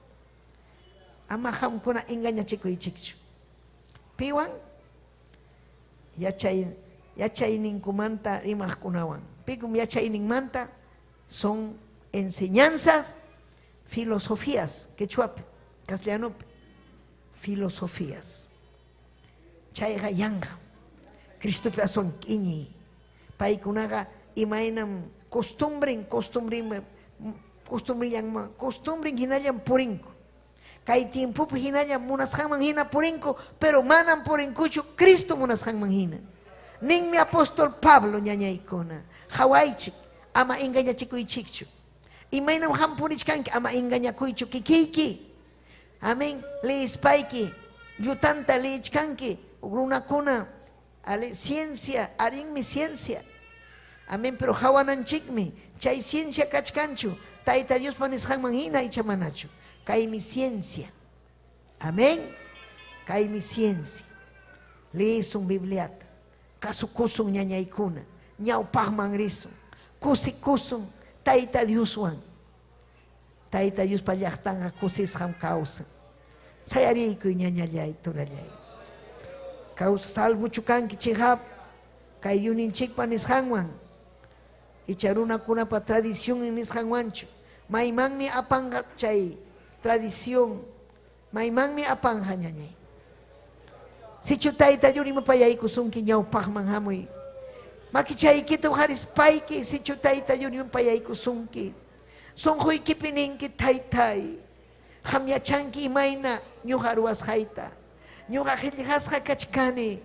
Ama qamkuna engañachikuychikchu. Piwan? Yachay yachayninkumanta rimaqkunawan. Pikum yachayninmanta? Son enseñanzas, filosofías, quechuapi, castellanopi, filosofías. Chayqa yanqam. Cristopi aswan iñiy. Paykunaqa imaynam costumbren, costumbren, costumbrillanman, costumbren hinallam purinku. Kay tiempopi hinallam munasqanman hina purinku, pero manam purinkuchu Cristo munasqanman hina. Ninmi apóstol Pablo ñañaykuna, qawaychik, ama engañachikuychikchu. Imaynam qam purichkanki, ama engañakuychu kikiyki. Amén. Leyispayki, llutanta leyichkanki, runakuna, ale, ciencia, arinmi ciencia. Amén, pero hawananchikmi, chay ciencia kachkanchu, Tayta Diospa nisqanman hina icha manachu. Kaymi ciencia. Amén. Kaymi ciencia. Leesun Bibliata. Kasukusun ñañaykuna. Ñawpaqman risun. Kusikusun Tayta Dioswan. Tayta Diospa llaqtanqa kusisqam kawsan. Sayariykuy ñañallay, turallay. Kawsa salvochu kanki chihap kay yuninchikpa nisqanwan. Icha runakunapa tradición nisqanwanchu. Maymanmi apanqa chay tradición. Maymanmi apanqa ñañay. Sichu Tayta Dios rimapayaykusunki ñawpaqman hamuy. Makichaykita uqarispayki sichu Tayta Dios rimapayaykusunki. Sunquykipi ninki Taytay. Qam yachanki imayna ñuqa ruwasqayta. Ñuqa qillqasqa kachkani.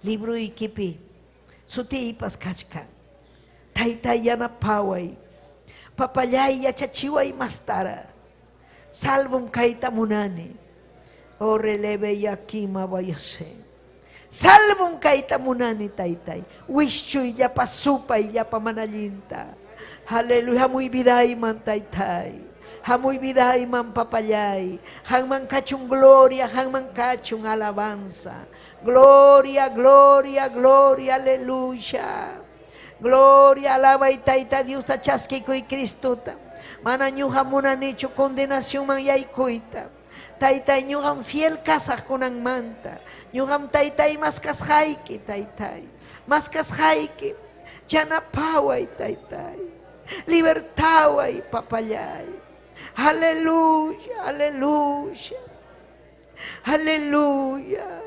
Libroykipi sutiypas kachkan. Taytay yanapaway. Papallay yachachiway mastara. Salvom kayta munani. Oh releve yakima vayase. Salvom kayta munani taytay. Wischuy llapa supay llapa manallinta. Aleluya, hamuy vidayman taytay. Hamuy vidayman papallay. Hanman kachun gloria, hanman kachun alabanza. Gloria, gloria, gloria, aleluya. Gloria, alabay Tayta Diosta chaskikuy Cristota. Mana ñuqa munanichu condenacionman yaykuyta. Taytay ñuqam fiel kasaq kunanmanta. Ñuqam taytay maskasqayki, taytay. Maskasqayki. Yanapaway, taytay. Libertaway, papallay. Aleluya, aleluya. Aleluya.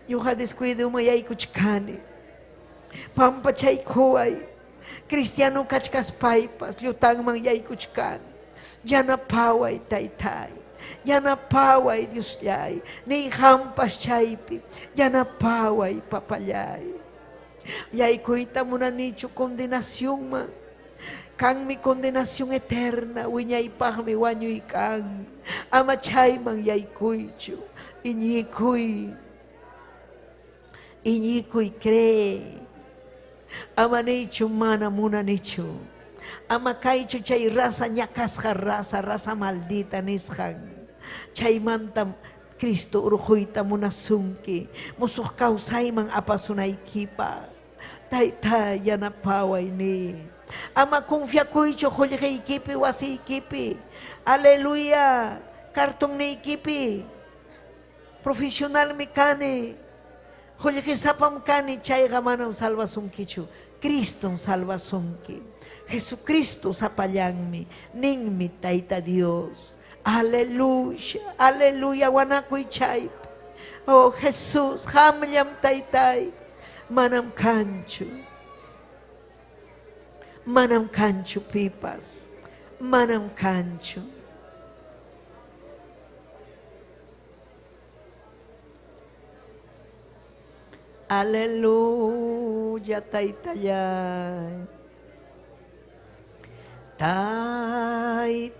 Ñuqa descuido yaykuchkani. Pampachaykuway. Cristiano kachkaspaypas llutanman yaykuchkani. Yanapaway, taytay. Yanapaway, Diosllay. Ni hampas chaypi. Yanapaway, papallay. Yaykuyta munanichu condenacionman. Kanmi condenación eterna, wiñaypaqmi wañuy kan. Ama chayman yaykuychu. Iñikuy. Iñikuy cree. Ama nichu mana munanichu. Ama kaychu chay raza ñakasqa raza, raza maldita nisqan. Chaymantam Cristo urquyta munasunki. Musuq kawsayman apasunaykipaq. Tayta yanapaway ni. Ama confiakuychu qullqiykipi wasiykipi. Aleluya. Cartonniykipi. Profesionalmi kani. Qullqisapam kani chayqa manam salvasunkichu. Cristom salvasunki. Jesucristo sapallanmi. Ninmi Tayta Dios. Aleluya, aleluya, wanakuy chaypi. Oh Jesús, qamllam Taytay. Manam kanchu. Manam kanchu pipas. Manam kanchu. Aleluya, Taytallay. Taytay,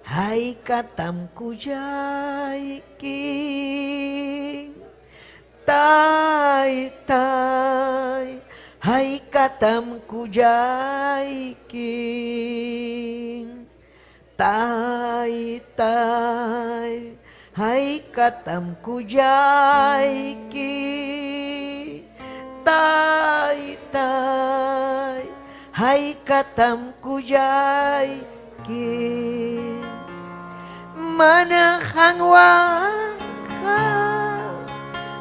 haykatam kuyayki. Taytay, haykatam kuyayki. Taytay, haykatam kuyayki. Taytay, haykatam kuyayki. Mana qanwanqa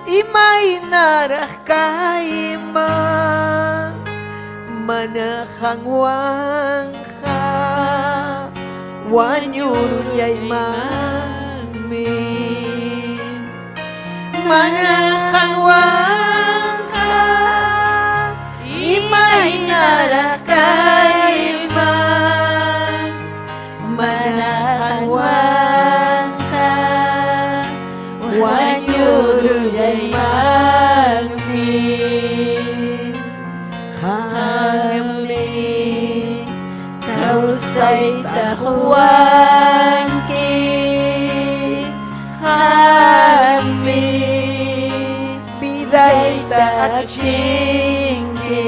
imaynaraq kayman. Mana qanwanqa wañurullaymanmi. Mana qanwanqa imaynaraq kayman. Mana qanwanqa wañurullaymanmi. Qammi kawsayta quwanki. Qammi Vidayta achinki.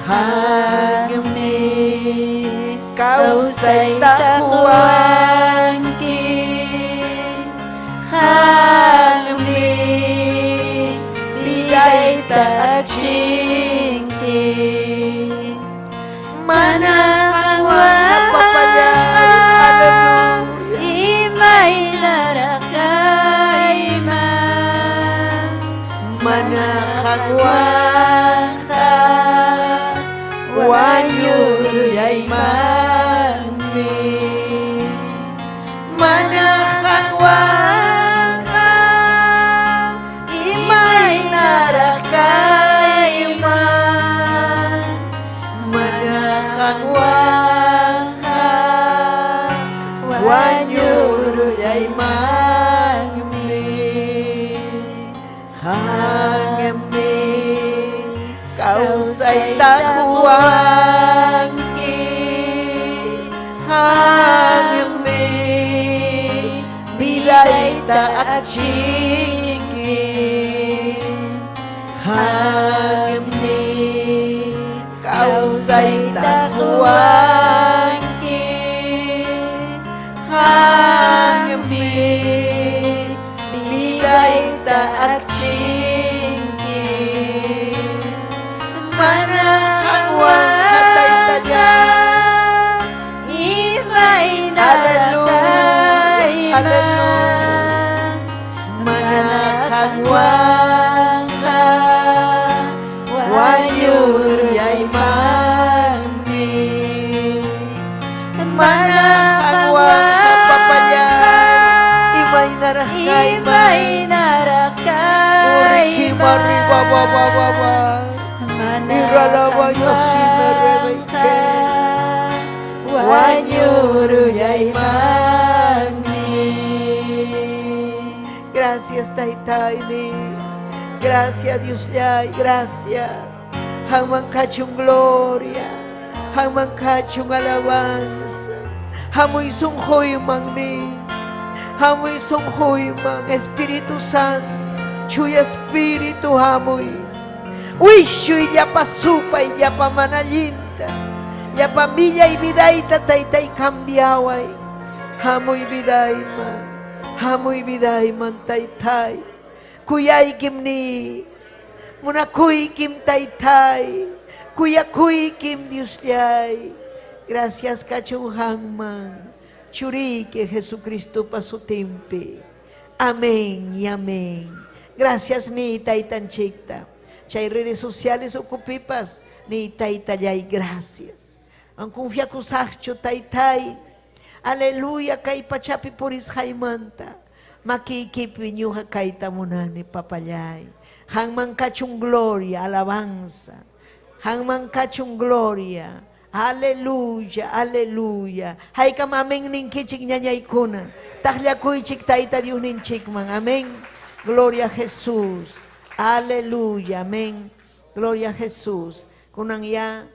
Qammi kawsayta kawsayta quwanki. Qammi vidayta achinki. Mana Mana qanwan qanwanqa aleluya. Imaynaraq kayman. Mana Mana qanwanqa qanwanqa wañurullaymanmi. Mana Mana qanwanqa qanwanqa imaynaraq imaynaraq kayman. kayman. Mana Mana qanwanqa qanwanqa wañurullaymanmi. Qammi kawsayta kawsayta quwanki. Qammi vidayta vidayta achinki. achinki. Qammi kawsayta Kawsayta quwanki. quwanki. Qammi vidayta Vidayta achinki. achinki. Mana Mana qanwanqa qanwanqa taytallay. imaynaraq Aleluya, aleluya. kayman. Mana Mana qanwanqa qanwanqa wañurullaymanmi. Mana Mana qanwanqa papallay. qanwanqa Imaynaraq kayman. imaynaraq Urikima riba ba ba ba ba. kayman. Mana Iralaba yosime qanwanqa rebeque. wañurullaymanmi. Gracias, Taytayni. Gracias, Dios yay, gracias. Haman kachun gloria. Haman kachun alabanza. Hamuy sunquyman ni. Hamuy sunquyman Espíritu Santo. Chuya Espíritu hamuy. Wishuy llapa supay llapa manallinta. Llapa millay vidayta taytay cambiaway. Hamuy vidayman. Hamuy vidayman taytay. Kuyaykim ni. Munakuykim taytay. Kuyakuykim Diosllay. Gracias kachun hanman. Churike Jesucristo pasutimpi. Amén y amén. Gracias ni taytanchikta. Chay redes sociales ocupipas ni taytallay gracias. Ang confiakusaqchu taytay. Aleluya kay pachapi purisqaymanta. Makikipi ñuqa kayta munani papallay. Hanman kachun gloria, alabanza. Hanman kachun gloria. Aleluya, aleluya. Haykam amén ninkichik ñañaykuna. Taqllakuychik tayta Dios ninchikman. Amén. Gloria a Jesús. Aleluya, amén. Gloria a Jesús. Kunan ya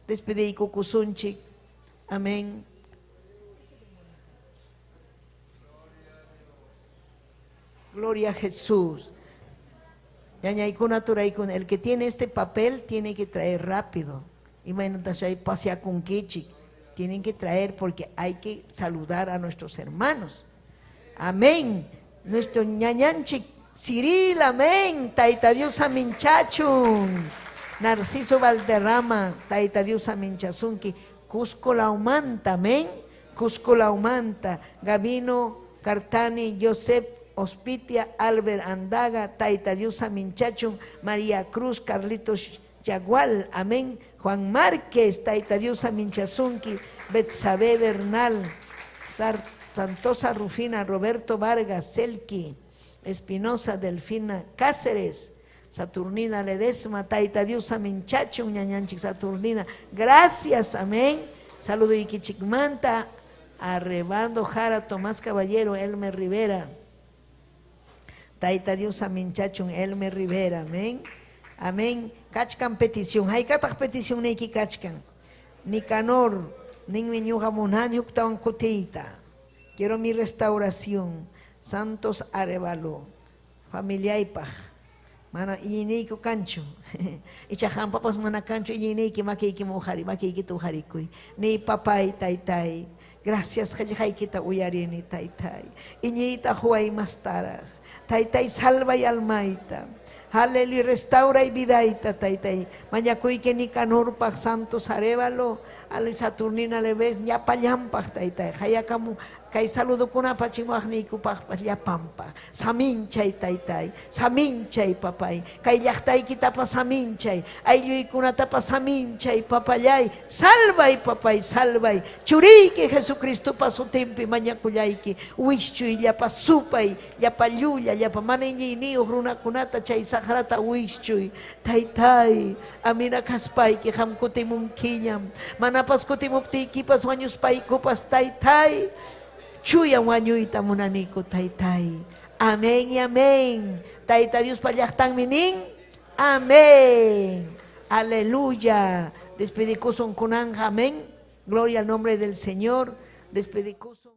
despediykukusunchik. Amén. Gloria a Jesús. Ñañaykuna turaykuna, el que tiene este papel tiene que traer rápido. Imaynatachay pasiakunkichik. Tienen que traer porque hay que saludar a nuestros hermanos. Amén. Nuestro ñañanchik Cyril, amén. Taita Dios aminchachun. Narciso Valderrama, Taita Dios aminchasunki. Cusco Laumanta, amén. Cusco Laumanta. Gabino Cartani, Josep Ospitia, Albert Andaga, Taita Dios aminchachun. María Cruz, Carlitos Yagual, amén. Juan Márquez, Taita Dios aminchasunki. Betsabe Bernal, Santosa Rufina, Roberto Vargas, Selki, Espinosa, Delfina Cáceres, Saturnina Ledesma, Taita Dios aminchachun, ñañanchik Saturnina. Gracias, amén. Saludo Iquichicmanta, Arrebando Jara, Tomás Caballero, Elmer Rivera. Taita Dios aminchachun, Elmer Rivera, amén. Amén. Kachkan petición. Haykataq petición niyki kachkan. Nicanor, ninmi ñuqa munani huktawan kutiyta. Quiero mi restauración. Santos Arevalo, familiaypaq. Mana iñiyniyku kanchu. Icha qampapas mana kanchu iñiyniyki makiykiman uqari, makiykita uqarikuy. Niy papay, taytay, gracias qillqaykita uyarini, taytay. Iñiyta quway mastaraq. Taytay, salvay almayta. Aleluya, restauray vidayta, taytay. Mañakuyki Nicanorpaq, Santos Arévalo, aleluya, Saturnina Leves, llapallanpaq, taytay. Hayakamu kay saludokunapa chimuaqniykupaqpas llapanpaq. Saminchay, taytay. Saminchay, papay. Kay llaqtaykitapas saminchay. Aylluykunatapas saminchay, papallay. Salvay, papay, salvay. Churiyki Jesucristopa sutinpi mañakullayki. Wischuy llapa supay, llapa llulla, llapa mana iñiyniyuq runakunata chay saqrata wischuy. Taytay, amina kaspayki qam kutimunkiñam. Manapas kutimuptiykipas wañuspaykupas, taytay, chuyam wañuyta munaniku, taytay. Amén y amén. Tayta Diospa llaqtanmi nin. Amén. Aleluya. Despedikusun kunanja, amén. Gloria al nombre del Señor. Despedikusun.